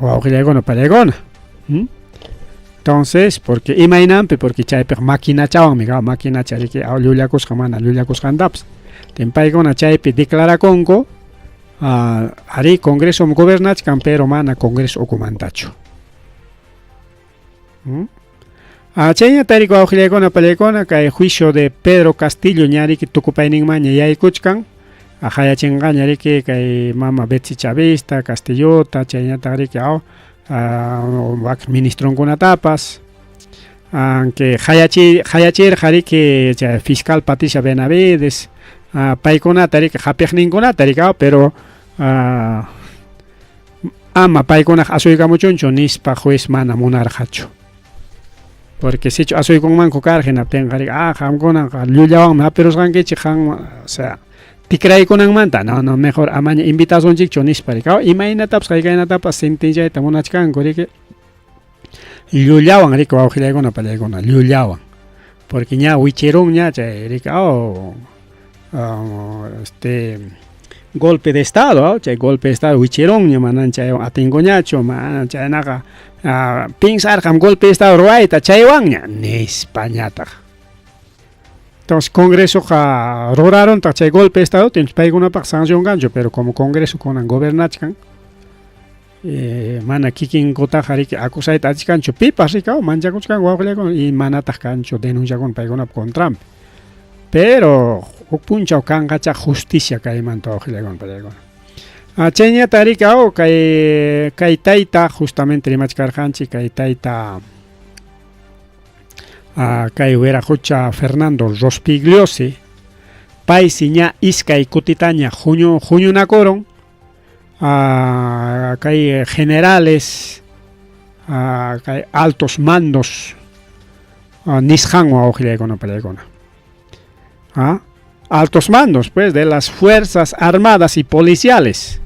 wawqillaykuna palaykuna. Entonces, porque imaynanpi, porque chaypiqa maquinachawanmi maquinacha riki llullakusqa mana llullakusqantapas. Paykuna chaypi declarakunku, ari congreso gobernachkan pero mana congreso ukumantachu. Chayñata riki wawqillaykuna palaykuna kay juicio de Pedro Castillo ña riki tukupayninmanña yaykuchkan, hayachinqaña riki kay mama Betsy Chavista, Castillota, chayñataq riki wakin ministronkunatapas, aunque hayachirqa riki chay fiscal Patricia Benavides, paykunata riki hapiqninkunata riki, pero ama paykunaqa asuykamuchunchu nispa juez mana munarqachu. Porque sichu asuykunmanku karqa hinaptinqa riki, qamkunaqa llullawanmi hapirusqankichik qam, o sea, tikraykunanmanta, no, no, mejor amaña invitasunchikchu nispa riki, imaynatapas haykaynatapas sentenciayta munachkanku riki, llullawan riki wawqillaykuna palaykuna, llullawan, porque ña wichirunña chay riki, golpe de estado, chay golpe de estado wichirunña, manan chaywan atinkuñachu, mana chaynaqa pensarqam golpe de estado ruwayta chaywanña nispañataq. Entonces Congresoqa ruraruntaq chay golpe de estado, paykunapaq sanción kanchu, pero como Congreso kunan gobernachkan, mana kikinkutaqa riki acusayta atichkanchu pipas rikaw manchakuchkanku wawqillakuna y manataq kanchu denunciakuna paykunapa contranpi. Pero huk punchaw kanqachá justicia kaymanta wawqillakuna pachaykuna. Chayñata rikaw kay kay tayta justamente rimachkarqanchik kay tayta kay wiraqocha Fernando Rospigliosi paysi ña iskay kutitaña huñu huñunakurun kay generales kay altos mandos nisqanwan wawqillaykuna pallaykuna. Altos mandos pues de las fuerzas armadas y policiales.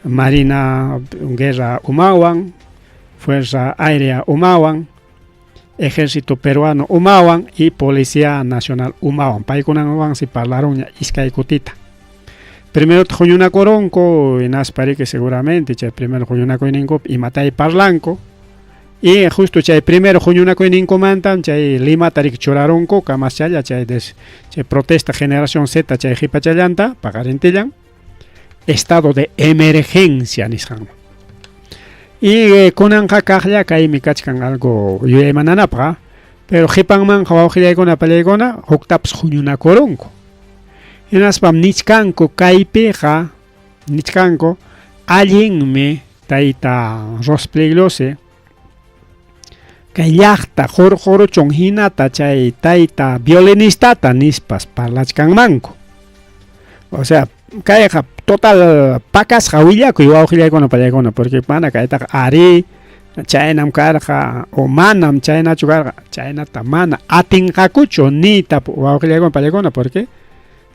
Marina Guerra umawan, Fuerza Aérea umawan, Ejército Peruano umawan y Policía Nacional umawan. Paykunawansi parlaruña iskay kutita. Primero huñunakurunku hinaspa riki seguramente chay primero huñunakuyninkupi imatay parlanku y justo chay primero huñunakuyninkumantam chay Limata riki churarunku kamaschalla chay des chay protesta generación Z chay qhipachallanta paqarintillan estado de emergencia nisqanman. Y kunanqa kaqlla kaymi kachkan algo yuyaymananapaq, pero qhipanmanqa wawqillaykuna pallaykuna huktapas huñunakurunku. Hinaspam nichkanku kaypiqa nichkanku allinmi tayta Rospigliosi kay llaqta qurquruchun hinata chay tayta violinistata nispas parlachkanmanku. O sea, kayqa total pakasqa willakuy wawqillaykuna pallaykuna porque mana kaytaqa arí chaynam karqa o manam chaynachu karqa chaynata mana atinqakuchu niyta wawqillaykuna pallaykuna porque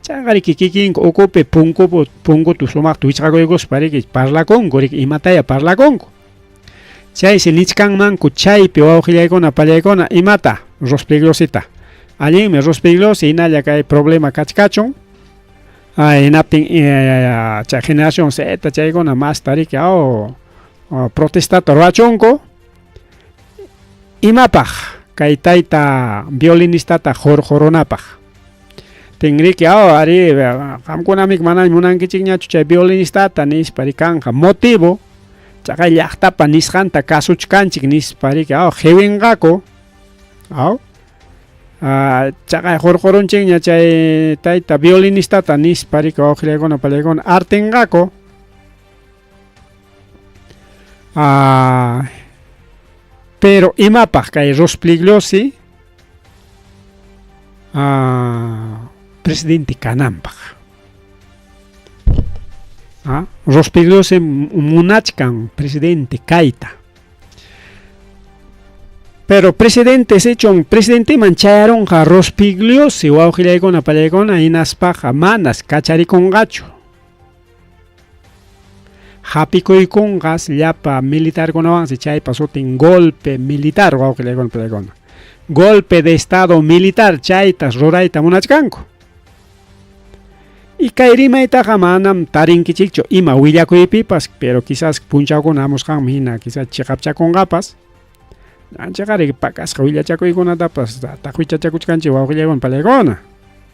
chayqa riki kikinku ukupi punkupu punkuta sumaqta wichqakuykuspa riki parlakunku riki imataya parlakunku. Chaysi nichkanmanku chaypi wawqillaykuna pallaykuna imata Rospigliosita. Allinmi Rospigliosi hinalla kay problema kachkachun. Hinaptin chay generación Z chaykuna masta riki aw protestata ruwachunku. Imapaq kay tayta violinistata hurqurunapaq. Tinriki aw ari qamkunamiki mana munankichikñachu chay violinistata nispa kanqa motivo chaqay llaqtapa nisqanta kasuchkanchik nispa riki aw qiwinqaku aw chaqay hurqurunchikña chay tayta violinistata nispa riki wawqillaykuna pallaykuna artinqaku. Pero imapaq kay Rospigliosi presidente kananpaq. Rospigliosi munachkan presidente kayta. Pero presidente sichun presidenteman chayarunqa Rospigliosi wawqillaykuna pallaykuna hinaspaqa manas kacharikunqachu. Hapikuykunqas llapa militarkunawansi chaypa sutin golpe militar wawqillaykuna pallaykuna. Golpe de estado militar chaytas rurayta munachkanku. Y kay rimaytaqa manam tarinkichikchu ima willakuypipas, pero quizás punchawkuna hamusqanman hina quizás chiqapchakunqapas. Anchaqa riki pakasqa willachakuykunatapas taqwichachakuchkanchik wawqillaykuna pallaykuna.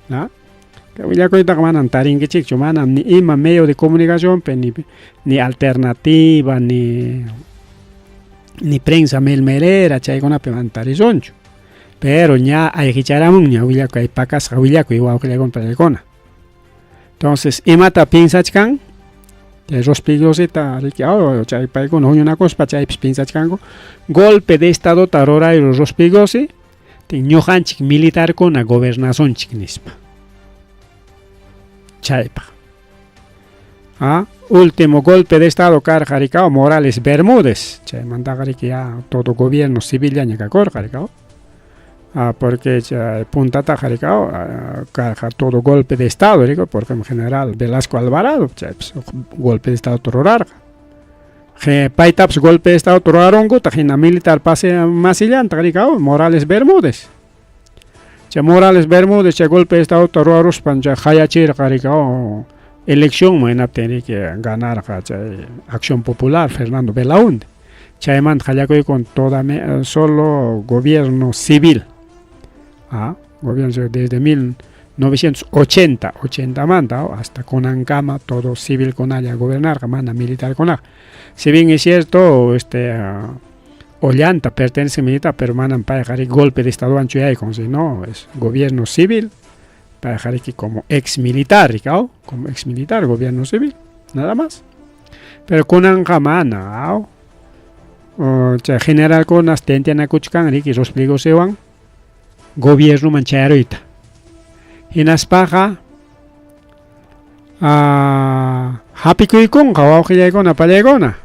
¿No? Kay willakuytaqa manam tarinkichikchu, manam ni ima medio de comunicacionpi ni ni alternativa ni ni prensa melmelera chaykunapi mana tarisunchu. Pero ña ayqicharamunña willakuy pakasqa willakuy wawqillaykuna pallaykuna. Entonces, imata piensachkan? Chay Rospigliosita riki aw chay paykuna huñunakuspa chaypis piensachkanku golpe de estadota rurayru Rospigliosi ñuqanchik militarkuna gobernasunchik nispa. Chaypaq. Último golpe de estado karqa rikaw Morales Bermúdez, chaymantaqa riki ya todo gobierno civillaña kakurqa rikaw. Porque chay puntataqa rikaw karqa todo golpe de estado rikaw, porque en general Velasco Alvarado chaypis golpe de estado rurarqa. Paytapas golpe de estado rurarunkutaq hina militar pase masillantaq rikaw Morales Bermúdez. Chay Morales Bermúdez chay golpe de estado ruraruspan chay hayachirqa rikaw eleccionman hinaptin riki ganarqa chay Acción Popular Fernando Belaúnde. Chaymanta qallakuykun toda solo gobierno civil. Gobierno civil desde 1980, 80manta hasta kunankama todo civilkunalla gobernarqa, mana militarkunaqa. Si bien es cierto, Ollanta pertenece militar, pero manam payqa golpe de estadowanchu yaykun, sino es gobierno civil, payqa riki como ex militar, como ex militar, gobierno civil, nada más. Pero kunanqa mana, chay generalkunas tanteanakuchkan riki Ross Pligosewan gobiernoman chayaruyta. Hinaspaqa hapikuykunqa wawqillaykuna pallaykuna.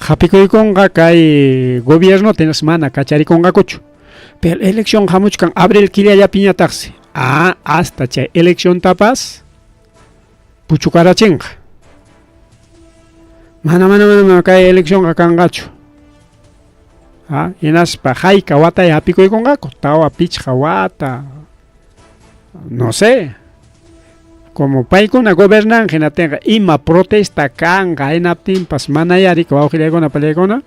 Hapikuykunqa kay gobierno tenas mana kacharikunqakuchu. Pero elección hamuchkan abril killallapiñataqsi. Hasta chay elección tapas puchukarachinqa. Mana mana mana mana kay eleccionqa kanqachu. Hinaspa hayka watay hapikuykunqaku, tawa pichqa wata. No sé. Como paykuna gobernan hinatinqa ima protesta kanqa hinaptinpas manaya riki wawqillaykuna pallaykuna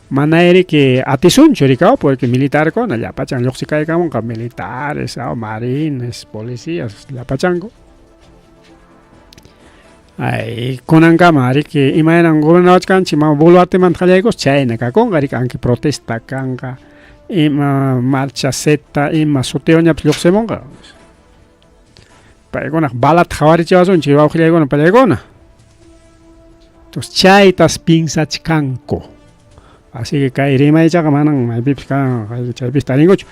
manaya riki atisunchu rikaw porque militarkuna llapachan lluqsikaykamunqa militares, marines, policías llapachanku. Ay, kunankama riki imaynan gobernawachkanchik mama Boluartemanta qallaykus chayna kakunqa riki anki protesta kanqa ima marcha Z ima sutiyuñapas lluqsimunqa. Paykunaq balata qhawarichiwasunchik wawqillaykuna pallaykuna. Entonces chaytas piensachkanku. Así que kay rimaychaqa manan maypipas kan chaypis tarinkuchu.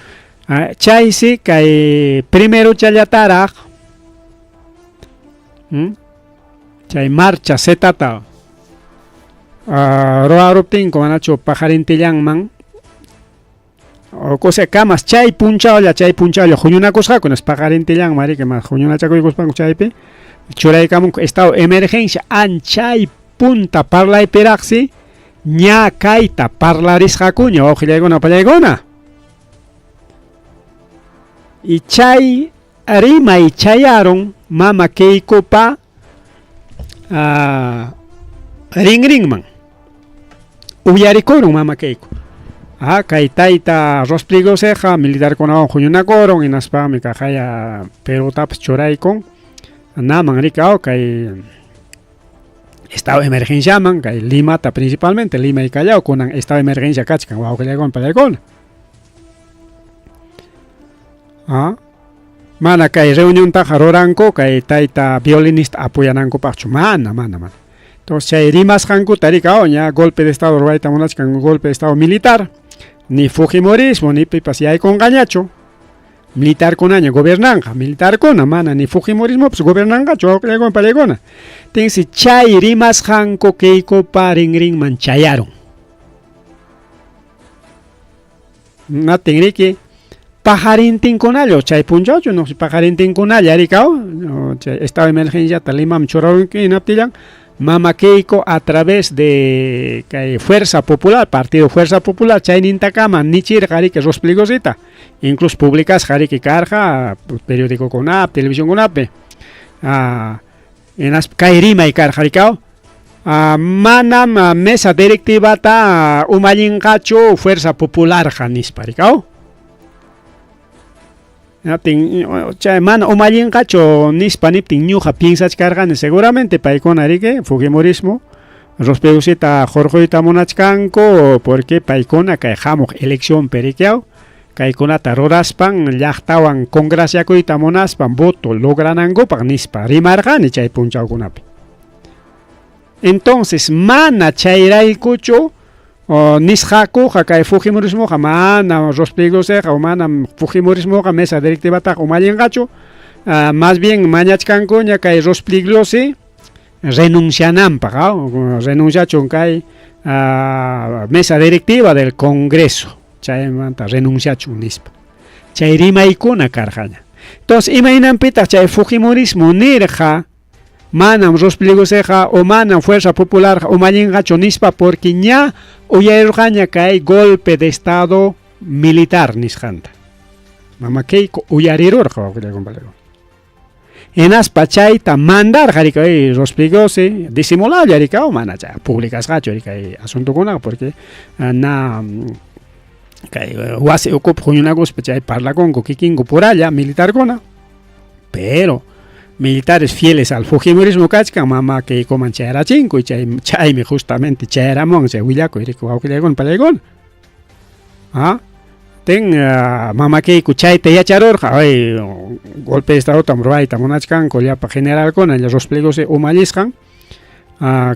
Chaysi kay primero challataraq chay marcha Zetata ruwaruptinku manachu paqarintillanman o sea kamas chay punchawlla huñunakusqaku nas paqarintillanman riki mas huñunachakuykuspanku chaypi churaykamunku estado emergencia anchay punta parlaypiraqsi ña kayta parlarisqakuña wawqillaykuna pallaykuna. Y chay rimay chayarun mama Keikopa rinrinman uyarikurun mama Keiko. Kay tayta Ross Pligoseqa militarkunawan huñunakurun hinaspami kaqaya Perutapas churaykun naman rikaw kay estado de emergenciaman kay Limata principalmente Lima y Callao kunan estado de emergencia kachkan wawqillaykuna pallaykuna. Mana kay reuniontaqa ruranku kay tayta violinista apoyanankupaqchu mana mana mana. Entonces chay rimasqankuta rikaw ña golpe de estado ruwayta munachkan golpe de estado militar ni fujimorismo ni pipas yaykunqañachu. Militarkunaña gobernanqa, militarkuna mana ni fujimorismopas gobernanqachu wawqillaykuna pallaykuna. Tinsi chay rimasqanku Keikopa rinrinman chayarun. Natin riki pajarintinkunalla chay punchawchu no pajarintinkunalla rikaw chay estado de emergencia Limaman churarunki hinaptillan mama Keiko a través de kay Fuerza Popular, Partido Fuerza Popular chaynintakama nichirqa riki Ross Pligosita, incluso publicasqa riki karqa periódicokunapi, televisionkunapi. Hinaspa kay rimay karqa rikaw manam mesa directivata umallinqachu Fuerza Popularqa nispa rikaw. Hinaptin chay mana umallinqachu nispa niptin ñuqa piensachkarqani seguramente paykuna riki fujimorismo Ross Pligosita hurquyta munachkanku porque paykuna kay hamuq eleccionpi rikiaw kaykunata ruraspan llaqtawan congraciakuyta munaspan voto logranankupaq nispa rimarqani chay punchawkunapi. Entonces mana chayraykuchu nisqakuqa kay fujimorismoqa mana Ross Pligoseqa o mana fujimorismoqa mesa directivataqa umallinqachu, más bien mañachkankuña kay Ross Pligosi renunciananpaq, renunciachun kay mesa directiva del Congreso chaymanta renunciachun nispa. Chay rimaykuna karqaña. Entonces imaynanpitaq chay fujimorismo nirqa manam Ross Pligoseqa o manam Fuerza Popular umallinqachu nispa porque ña uyarirqaña kay golpe de estado militar nisqanta. Mama Keiko uyarirurqa wawqillaykuna. Hinaspa chayta mandarqa rikay Ross Pligosi disimulalla rikaw mana chay publicasqachu rikay asuntukunaqa porque na Kay wasi ukupi huñunakuspa chay parlakunku kikinku puralla militarkuna. Pero militares fieles al fujimorismo kachkan mama Keikoman chayarachinku y chay, chaymi justamente chayaramun chay willakuy riku wawqillaykuna pallaykuna. ¿Ah? Ten mama Keiko chayta yacharurqa, ay golpe de estadotam ruwayta munachkanku llapa generalkuna Rospigliosi umallisqan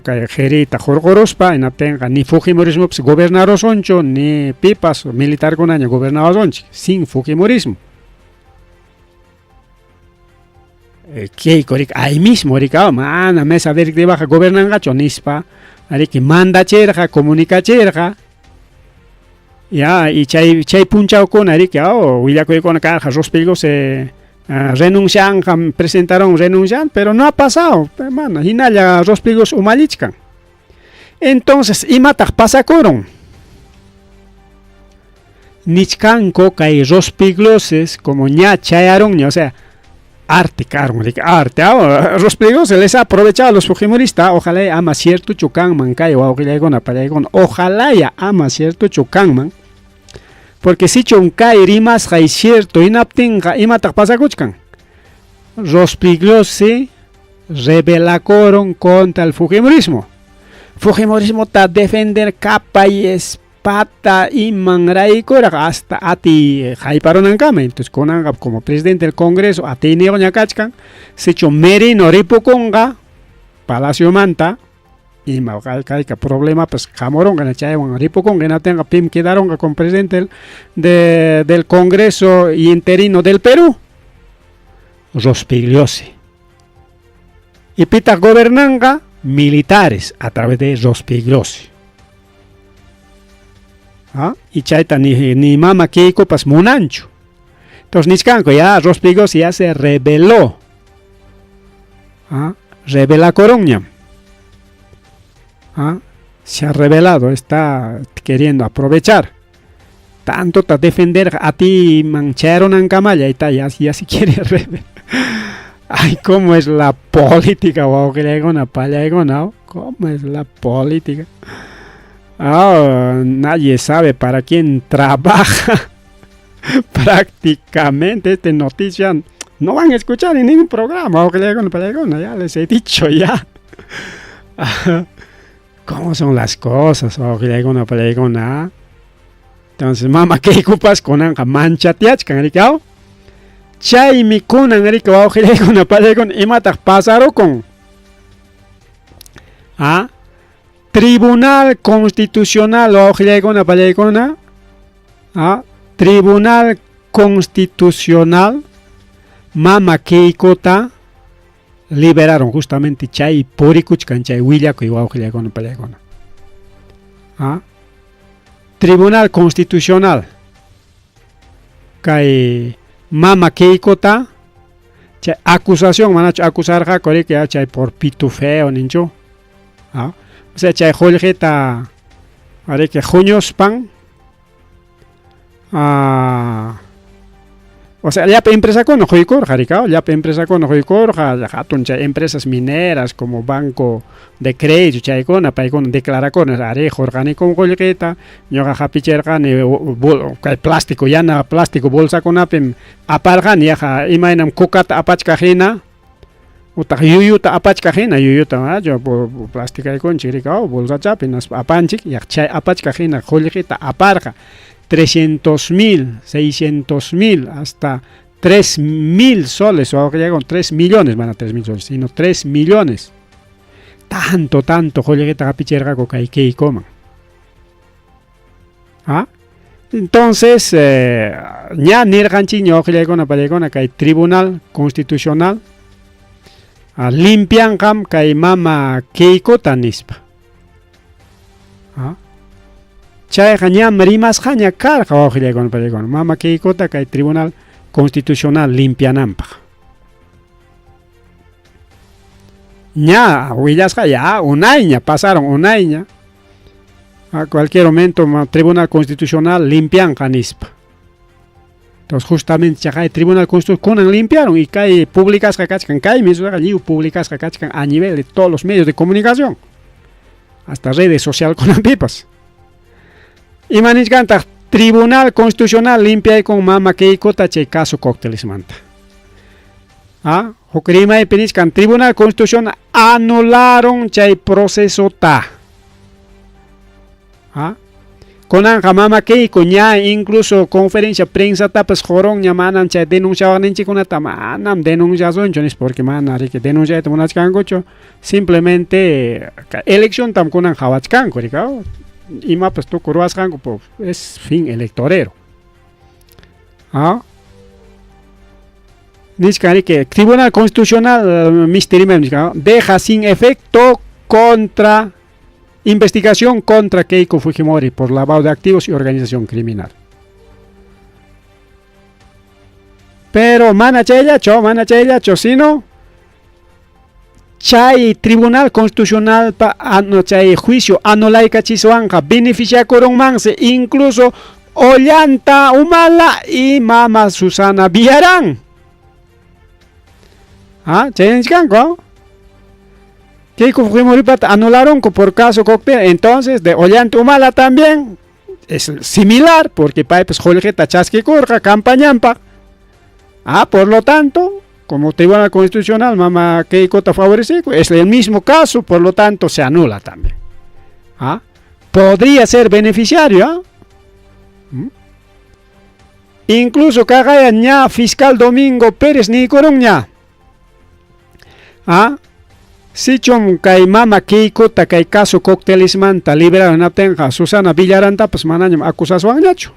kay qirita hurquruspa, hinaptinqa ni fujimorismopas gobernarusunchu ni pipas militarkunaña gobernawasunchik sin fujimorismo. Keiko riki ahí mismo riki mana mesa directivaqa gobernanqachu nispa riki mandachirqa comunicachirqa. Ya, y chay chay punchawkuna riki willakuykuna karqa Rospigliosi renuncianqa presentaron renuncian, pero no ha pasado, mana hinalla Rospigliosi umallichkan. Entonces, imataq pasakurun? Nichkanku kay Rospigliosis como ña chayarunña, o sea, arte karun, riki arte, Rospigliosi les ha aprovechado a los fujimoristas, ojalá ama ciertochu kanman kay wawqillaykuna pallaykuna, ojalá ya ama ciertochu kanman, porque sichum kay rimasqay cierto hinaptinqa imataq pasakuchkan? Rospigliosi rebelakurun contra el fujimorismo. Fujimorismota defender capa y espada imanraykuraq hasta ati hayparunankama. Entonces kunanqa como presidente del Congreso atiyniyuqña kachkan, sichu Merino ripukunqa palaciomanta ima kayka problemapas hamurunqa chaywan ripukunqa, hinaptinqa pim quedarunqa como presidente del Congreso y interino del Perú? Rospigliosi. Y pitaq gobernanqa militares a través de Rospigliosi. ¿Ah? Y chayta ni mama Keikopas munanchu. Entonces nichkanku ya Rospigliosi ya se rebeló. ¿Ah? Rebelakurunñam. ¿Ah? Se ha rebelado, está queriendo aprovechar. Tanto ta defender a ti mancharon kamalla y ta ya, ya si quiere rebelar. Ay, cómo es la política, wawqillaykuna, pallaykuna, cómo es la política. Ah, nadie sabe para quién trabaja. Prácticamente esta noticia no van a escuchar en ningún programa, wawqillaykuna, pallaykuna, ya les he dicho ya. ¿Cómo son las cosas, wawqillaykuna, pallaykuna? Entonces, mama Keikopas kunanqa manchatiachkan, riki? Chaymi kunan riki wawqillaykuna, pallaykuna, imataq pasarukun? ¿Ah? Tribunal Constitucional, wawqillaykuna, pallaykuna, ¿ah? Tribunal Constitucional mama Keikota liberaron justamente chay purikuchkan chay willakuy wawqillaykuna, pallaykuna. ¿Ah? Tribunal Constitucional kay mama Keikota chay acusación manachu acusarqaku riki chay por pitufeo ninchu. ¿Ah? O sea, chay qullqita riki huñuspan o sea, llapa empresakuna quykurqa riki, llapa empresakuna quykurqa, hatun chay empresas mineras como Banco de Crédito chaykuna, paykuna declarakuna, ari qurqanikum qullqita, ñuqa hapichirqani kay plástico, yana plástico bolsakunapim aparqani yaqa imaynam kukata apachkaq hina utaq yuyuta apachkaq hina, yuyuta plasticaykunchik riki, bolsachapi hinaspa apanchik, yaq chay apachkaq hina qullqita aparqa 300,000, 600,000, hasta 3,000 soles, wawqillaykuna, 3 millones, mana 3,000 soles, sino 3 millones. Tanto, tanto qullqita hapichirqaku kay Keikoman. ¿Ah? Entonces, ña nirqanchikña wawqillaykuna, pallaykuna, kay Tribunal Constitucional limpianqam kay mama Keikota nispa. ¿Ah? Chayqa ñam rimasqaña karqa wawqillaykuna, pallaykuna, mama Keikota kay Tribunal Constitucional limpiananpaq. Ña willasqa ya unayña, pasaron unayña. A cualquier momento Tribunal Constitucional limpianqa nispa. Entonces justamente chaqay Tribunal Constitucional kunan limpiaron y kay publicasqa kachkan, kaymi lliw publicasqa kachkan a nivel de todos los medios de comunicación. Hasta redes social kunapipas. Ima nichkantaq Tribunal Constitucional limpiaykun mama Keikota chay caso cóctelesmanta. Ah, huk rimaypi nichkan Tribunal Constitucional anularon chay procesota. Ah, kunanqa mama Keiko ña incluso conferencia prensatapas qoronña manam chay denunciawaqninchikkunata manam denunciasunchu nispa porque mana riki denunciayta munachkankuchu simplemente elecciontam kunan qhawachkanku riki imapas tukuy ruwasqanku es fin electorero. Ah? Nichkan riki Tribunal Constitucional misti rimay nichkan deja sin efecto contra investigación contra Keiko Fujimori por lavado de activos y organización criminal. Pero mana chayllachu, mana chayllachu, sino chay Tribunal Constitucional pa ano chay juicio anulaycachiswanqa beneficiakurunmansi incluso Ollanta Humala y mama Susana Villarán. Ah, chay nichkanku. Keiko Fujimoripata anularonku por caso cóctel, entonces de Ollanta Humala también es similar porque paypas qullqita chaskikurqa campañanpaq. Ah, por lo tanto, como Tribunal Constitucional mama Keikota favorece, es el mismo caso, por lo tanto se anula también. Ah, podría ser beneficiario. ¿Ah? Incluso kaqaya ña fiscal Domingo Pérez niykurunña. Ah, sichum kay mama Keikota kay caso cóctelesmanta liberaron hinaptinqa Susana Villarantapas manañam acusaswanñachu.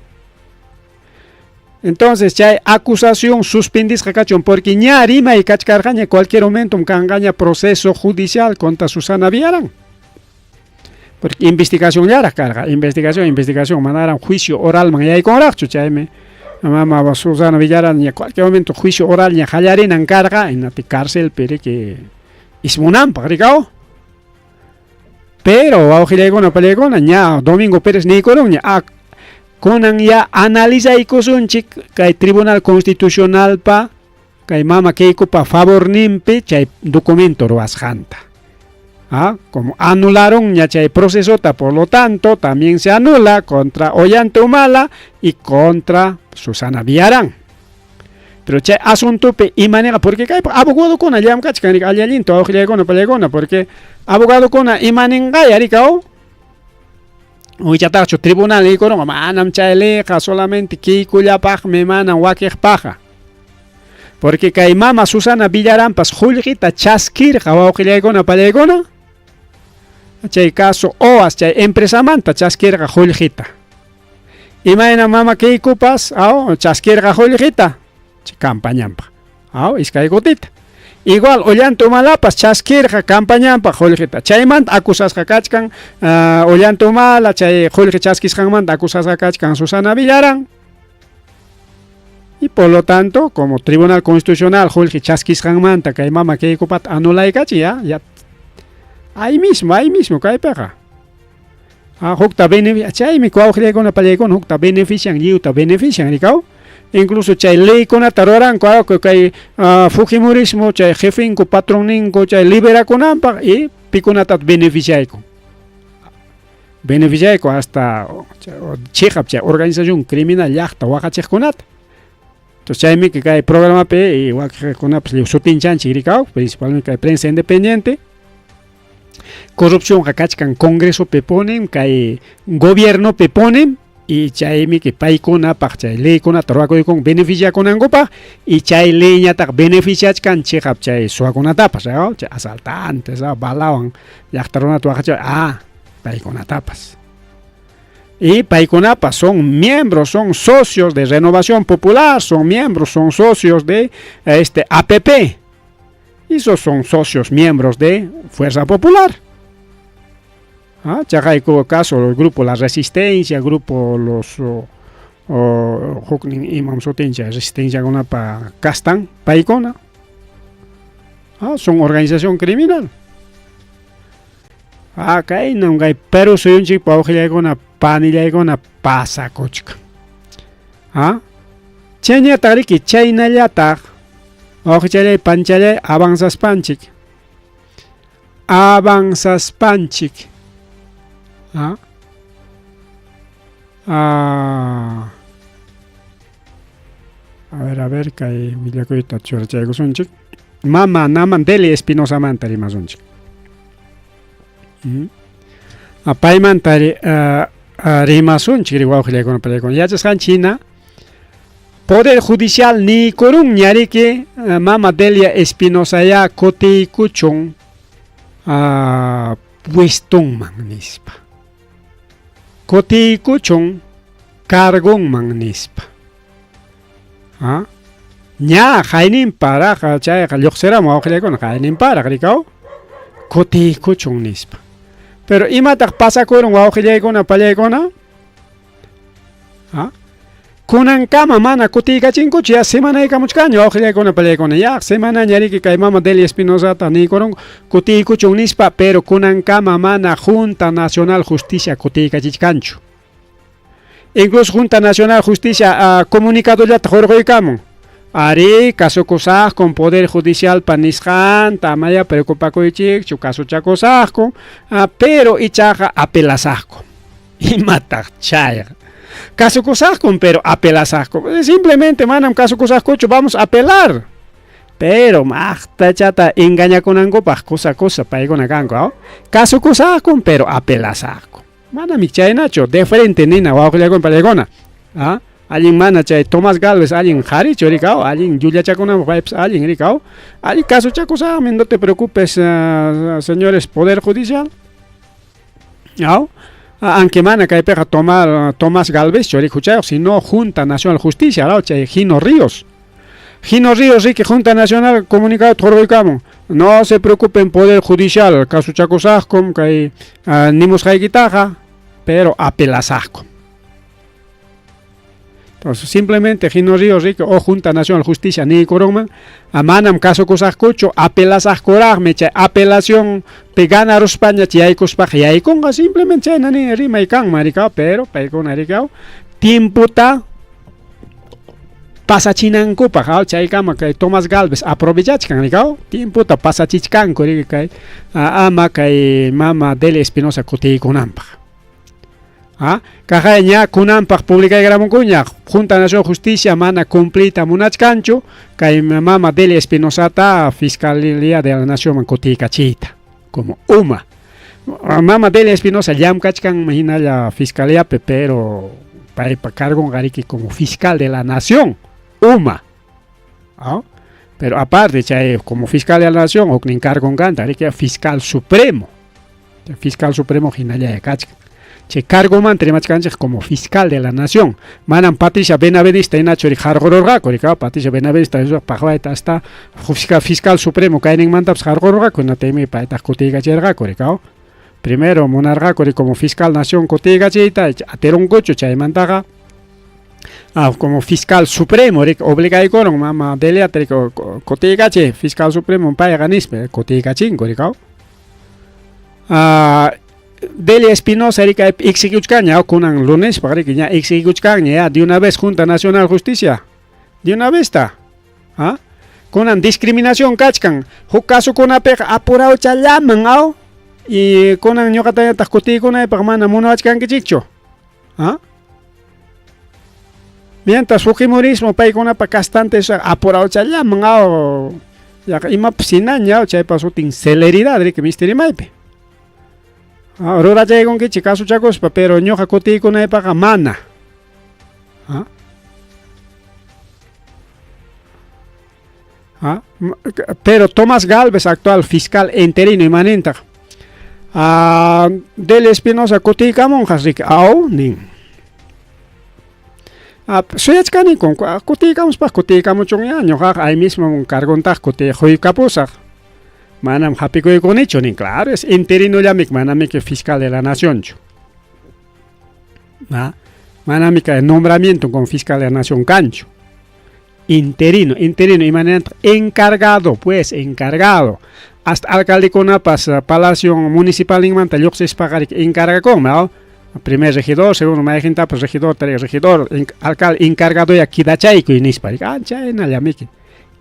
Entonces chay acusación suspendisqa kachun porque ña rimay kachkarqaña cualquier momento kanqaña proceso judicial contra Susana Villarán. Porque investigación llaraq karqa, investigación, investigación, manaran juicio oralman yaykunraqchu, chaymi mama Susana Villarán ña cualquier momento juicio oral ña qallarinan karqa, inapi cárcelpi riki ismunanpaq rikaw. Pero wawqillaykuna pallaykuna ña Domingo Pérez niykurunña, ah, kunan ya analizaykusunchik kay Tribunal Constitucionalpa kay mama Keikopa favorninpi chay documento ruwasqanta. Ah, como anularon ña chay procesota, por lo tanto, también se anula contra Ollanta Humala y contra Susana Villarán. Pero chay asuntopi imanirqa porque kaypaq abogadokuna llamk'achkan alli-allinta wawqillaykuna pallaykuna porque abogadokuna imaninqaya rikaw Wichataqchu tribunal niykurunqa manam chay leyqa solamente Keikollapaqmi manam wakiqpaqqa. Porque kay mama Susana Villaranpas qullqita chaskirqa wawqillaykuna pallaykuna chay caso OAS chay empresamanta chaskirqa qullqita. Imayna mama Keikopas aw chaskirqa qullqita chay campañanpaq aw iskay kutita. Igual Ollanta Humalapas chaskirqa campañanpaq qullqita. Chaymanta acusasqa kachkan Ollanta Humala chay qullqi chaskisqanmanta acusasqa kachkan Susana Villarán. Y por lo tanto, como Tribunal Constitucional qullqi chaskisqanmanta kay mama Keikopata anulaykachi ya, ya ahí mismo kaypiqa. Ah, hukta chaymi wawqillaykuna pallaykuna hukta benefician, lliwta benefician rikaw. Incluso chay leykunata ruranku kay Fujimorismo chay jefenku patronninku chay liberakunanpaq y pikunata beneficiayku. Beneficiayku hasta chiqap chay organización criminal llaqta waqachiqkunata. Entonces chaymi kay programapi y wakiqkunapas lliw sutinchanchik rikaw, principalmente kay prensa independiente. Corrupción kachkan Congresopi punim, kay gobiernopi punim y chaymi que paykunapaq chay leykunata ruwakuykun beneficiakunankupaq y chay leyñataq beneficiachkan chiqap chay suwakunatapas, ¿no? Chay asaltantes, ¿no? Balawan llaqta runata waqachiq, ah, paykunatapas. Y paykunapas son miembros, son socios de Renovación Popular, son miembros, son socios de este APP. Y esos son socios miembros de Fuerza Popular. Ah, chaqayku caso el grupo La Resistencia, grupo los huknin imam sutincha Resistencia kunapa kastan paykuna. Ah, son organización criminal. Ah, kaynam kay Perú suyunchikpa wawqillaykuna panillaykuna pasakuchkan. Ah, chaynataq riki chaynallataq wawqichalay panchalay avanzaspanchik. Avanzaspanchik. Ah. A ver, a ver, kay willakuyta churachaykusunchik. Mama Naman Deli Espinosamanta rimasunchik. Paymanta rimasunchik ri wawqillaykuna pallaykuna. Yachasqanchik hina Poder Judicial niykurunña riki Mama Delia Espinosayá kutiykuchun puestonman nispa. Kutiykuchun cargonman nispa. ¿Ah? Ña qayninparaq chayqa lluqsiramun wawqillaykuna qayninparaq rikaw kutiykuchun nispa. Pero imataq pasakurun wawqillaykuna pallaykuna? ¿Ah? Kunankama mana kutiykachinkuchu ya semanaykamuchkanña wawqillaykuna pallaykuna ya semanaña riki kay mama Delia Espinosata niykurunku kutiykuchun nispa pero kunankama mana Junta Nacional Justicia kutiykachichkanchu. Incluso Junta Nacional Justicia comunicadollata hurquykamun. Arí, kasukusaqkum Poder Judicialpa nisqanta, amaya preocupakuychikchu, kasuchakusaqkum, pero ichaqa apelasaqkum. Imataq chayqa? Kasukusaqkum, pero apelasaqkum. Simplemente manam kasukusaqkuchu, vamos a apelar. Pero maqtachata engañakunankupaq kusa kusa paykuna kanku, ¿no? Kasukusaqkum, pero apelasaqkum. Manami chaynachu, de frente nina wawqillaykuna pallaykuna. ¿Ah? Allin mana chay Tomás Galvez allin qharichu rikaw, allin llullachakunanpaq paypas allin rikaw. Allin kasuchakusaqmi, no te preocupes, señores Poder Judicial. ¿No? Aunque mana kaypiqa Tomás Galvez churik huchayuq, sino Junta Nacional Justicia, ¿no? Chay Gino Ríos. Gino Ríos riki Junta Nacional comunicado hurquykamun. No se preocupen Poder Judicial, kasuchakusaqkum kay nimusqaykitaqa, pero apelasaqkum. Entonces, simplemente Gino Ríos riki o Junta Nacional Justicia niykurunman, manam kasukusaqkuchu, apelasaqkuraqmi, chay apelación pi ganaruspaña yaykuspaqa yaykunqa, simplemente chayna ni rimay kanman rikaw, pero paykuna rikaw tiempota pasachinankupaq, chaykama kay Tomás Galvez aprovechachkan rikaw, tiempota pasachichkanku riki kay ama kay mama Delia Espinosa kutiykunanpaq. Kaqay ña kunanpaq publicaykramunkuña Junta Nacional Justicia mana cumpliyta munachkanchu kay mama Delia Espinosata Fiscalía de la Nación kutiykachiyta como uma. Mama Delia Espinosa llamkachkan hinalla Fiscalíapi, pero paypa cargonqa riki como fiscal de la Nación, uma. ¿Ah? Pero aparte chay como fiscal de la Nación huknin cargon kanta riki fiscal supremo. Fiscal supremo hinalla kachkan. Chay cargomanta rimachkanchik como fiscal de la Nación. Manam Patricia Benavides hinachu ri harqururqaku rikaw, Patricia Benavides paqwayta hasta fiscal supremo kayninmantapas harqururqaku, hinataymi paytaq kutiykachirqaku rikaw. Primero munarqaku ri como fiscal nación kutiykachiyta, atirunkuchu chaymantaqa como fiscal supremo rik obligaykurun mama Deliata rik kutiykachiy fiscal supremo payqa nispa kutiykachinku rikaw. Delia Espinosa rika exiguchkanña kunan lunes riki ña exiguchkanña ya de una vez Junta Nacional Justicia de una vez ta. ¿Ah? Kunan discriminación kachkan huk kasukunapiqa apurawchallaman aw y kunan ñuqatañataq kutiykunaypaq mana munawachkankichikchu. ¿Ah? Mientras fujimorismo paykunapa kastante apurawchallaman aw yaqa imapas hinaña chaypa sutin celeridad riki mistirimaypi. Rurachaykunkichik kasuchakuspa pero ñuqa kutiykunaypaqa mana. ¿Ah? ¿Ah? Pero Tomás Galvez, actual fiscal interino imanintaq Delia Espinosa kutiykamunqa riki aw nin. Suyachkaniku kutiykamuspaq kutiykamuchun ñuqaqa ahí mismo cargontaq kutiyqaykapusaq. Manam hapikuykunichu nin, claro, es interinollamik manamiki fiscal de la nacionchu. ¿Ah? Manami kay nombramiento con fiscal de la nación kanchu. Interino, interino imanantaq encargado, pues encargado. Hasta alcaldekunapas palacio municipalninmanta lluqsispaqa riki encargakunmi, ¿no? Primer regidor, segundo mayqintapas regidor, tercer regidor, alcalde encargado ya quedachaykuy nispa, chaynallamiki.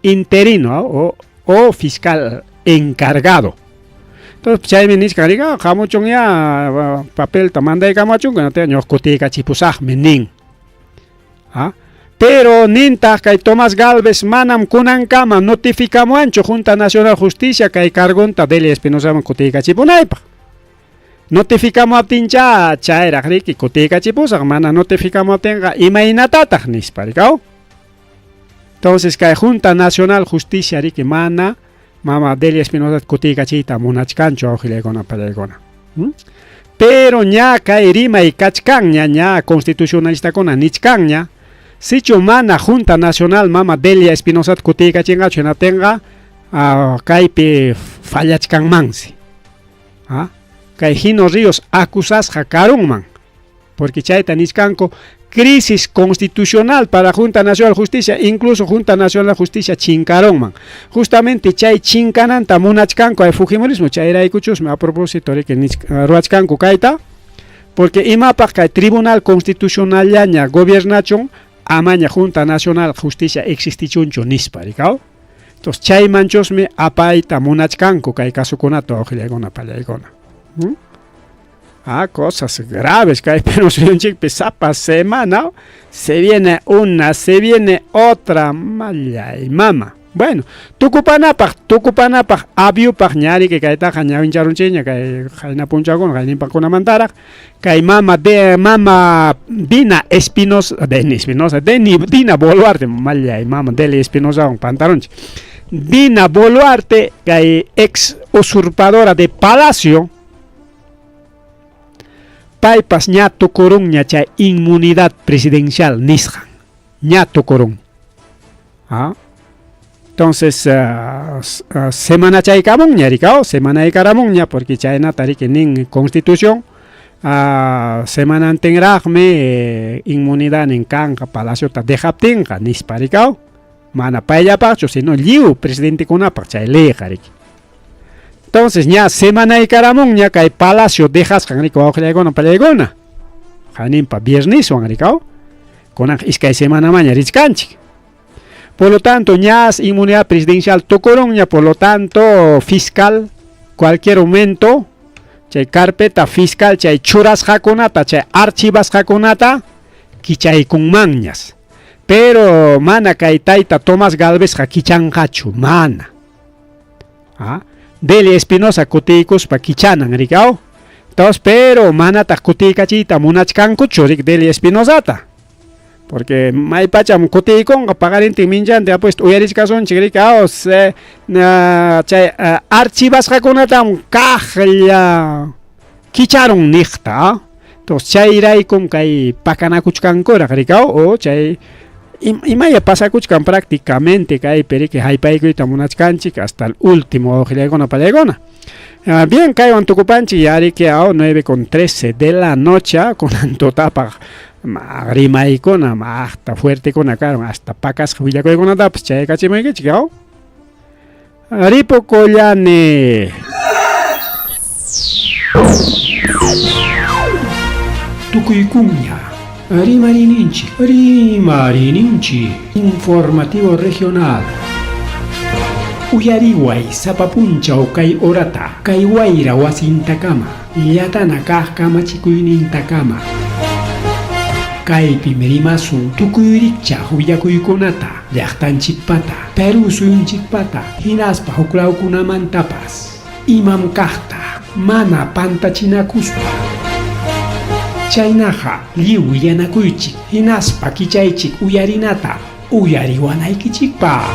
Interino o fiscal encargado. Entonces chaymi nichkan rika hamuchunya papelta mandaykamuwachunku ñuqa kutiykachipusaqmi nin. ¿Ah? Pero nintaq kay Tomás Galvez manam kunankama notificamuwanchu Junta Nacional Justicia kay cargonta Delia Espinosaman kutiykachipunaypaq. Notificamuwaptincha chayraq riki kutiykachipusaq, mana notificamuwaptinqa imaynatataq nispa rikaw. Entonces kay Junta Nacional Justicia riki mana mama Delia Espinosa kutiykachiyta munachkanchu awqillaykuna pallaykuna. Pero ña kay rimay kachkanña, ña constitucionalistakuna nichkanña, sichu mana Junta Nacional mama Delia Espinosa kutiykachinqachu hinaptinqa kaypi fallachkanmansi. Kay Gino Ríos acusasqa karunman, porque chayta nichkanku crisis constitucional para Junta Nacional Justicia, incluso Junta Nacional Justicia chinkarunman. Justamente chay chinkananta munachkanku ay fujimorismo, chayraykuchusmi a propósito riki ruwachkanku kayta, porque imapaq kay Tribunal Constitucionallaña gobiernachun amaña Junta Nacional Justicia existichunchu nispa rikaw. Entonces chaymanchusmi apayta munachkanku kay kasukunata wawqillaykuna pallaykuna. Ah, cosas graves kay Perú suyunchikpi sapa semana se viene una, se viene otra, mallay mama. Bueno, tukupanapaq, tukupanapaq aviupaq ñariki kaytaqa ñawincharunchikña kay qayna punchawkuna qayninpakunamantaraq kay mama de mama Dina Espinosa, Deni Espinosa, Deni Dina Boluarte, mallay mama Deli Espinosawan pantarunchik. Dina Boluarte kay ex usurpadora de Palacio, paypas ña tukurunña chay inmunidad presidencial nisqan, ña tukurun. ¿Ah? Entonces, semanachaykamunña rikaw, semanaykaramunña, porque chaynata riki nin constitución, semanantinraqmi inmunidad nin kanqa palaciota dejaptinqa nispa rikaw, mana payllapaqchu, sino lliw presidentekunapaq chay leyqa riki. Entonces ña semanaykaramunña kay palacio dejasqan riki wawqillaykuna pallaykuna, qaninpa vierneswan rikaw, kunanqa iskay semanamaña richkanchik. Por lo tanto, ña inmunidad presidencial tukurunña, por lo tanto, fiscal, cualquier momento, chay carpeta fiscal, chay churasqakunata, chay archivasqakunata, kichaykunmanñas. Pero mana kay tayta Tomás Galvezqa kichanqachu, mana. ¿Ah? Delia Espinosa kutiykuspa kichanan, rikaw. Entonces, pero manataq kutiykachiyta munachkankuchu, rik Delia Espinosata. Porque maypacham kutiykunqa paqarintin minchante apuesto uyarichkasunchik rikaw, chay archivasqakunatam kaqlla kicharun niqta. Entonces chayraykum kay pakanakuchkankuraq rikaw, o chay imaya pasakuchkan prácticamente kaypi riki haypaykuyta munachkanchik hasta el último wawqillaykuna pallaykuna. Bien, kaywan tukupanchik ya riki 9:13 de la noche, kunan tutapaq rimaykuna maqta fuertekuna karun hasta pakasqa willakuykunatapas chaykachimuykichik. Ripukullani. Tukuykuña Rimarininchik, Rimarininchik, informativo regional. Uyariway sapa punchaw kay horata, kay wayra wasintakama, llatana kaq kamachikuynintakama. Kaypim rimasun tukuy rikchaq willakuykunata, llaqtanchikpata, Perú suyunchikpata, hinaspa huklawkunamantapas. Imam kaqta, mana pantachinakuspa. Chaynaqa lliw willanakuychik, hinaspa kichaychik uyarinata, uyariwanaykichikpaq.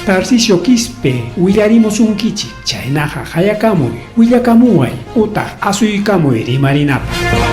Tarcisio Quispe willarimusunkichik, chaynaqa hayakamuy, willakamuway, utaq asuykamuy rimarinapaq.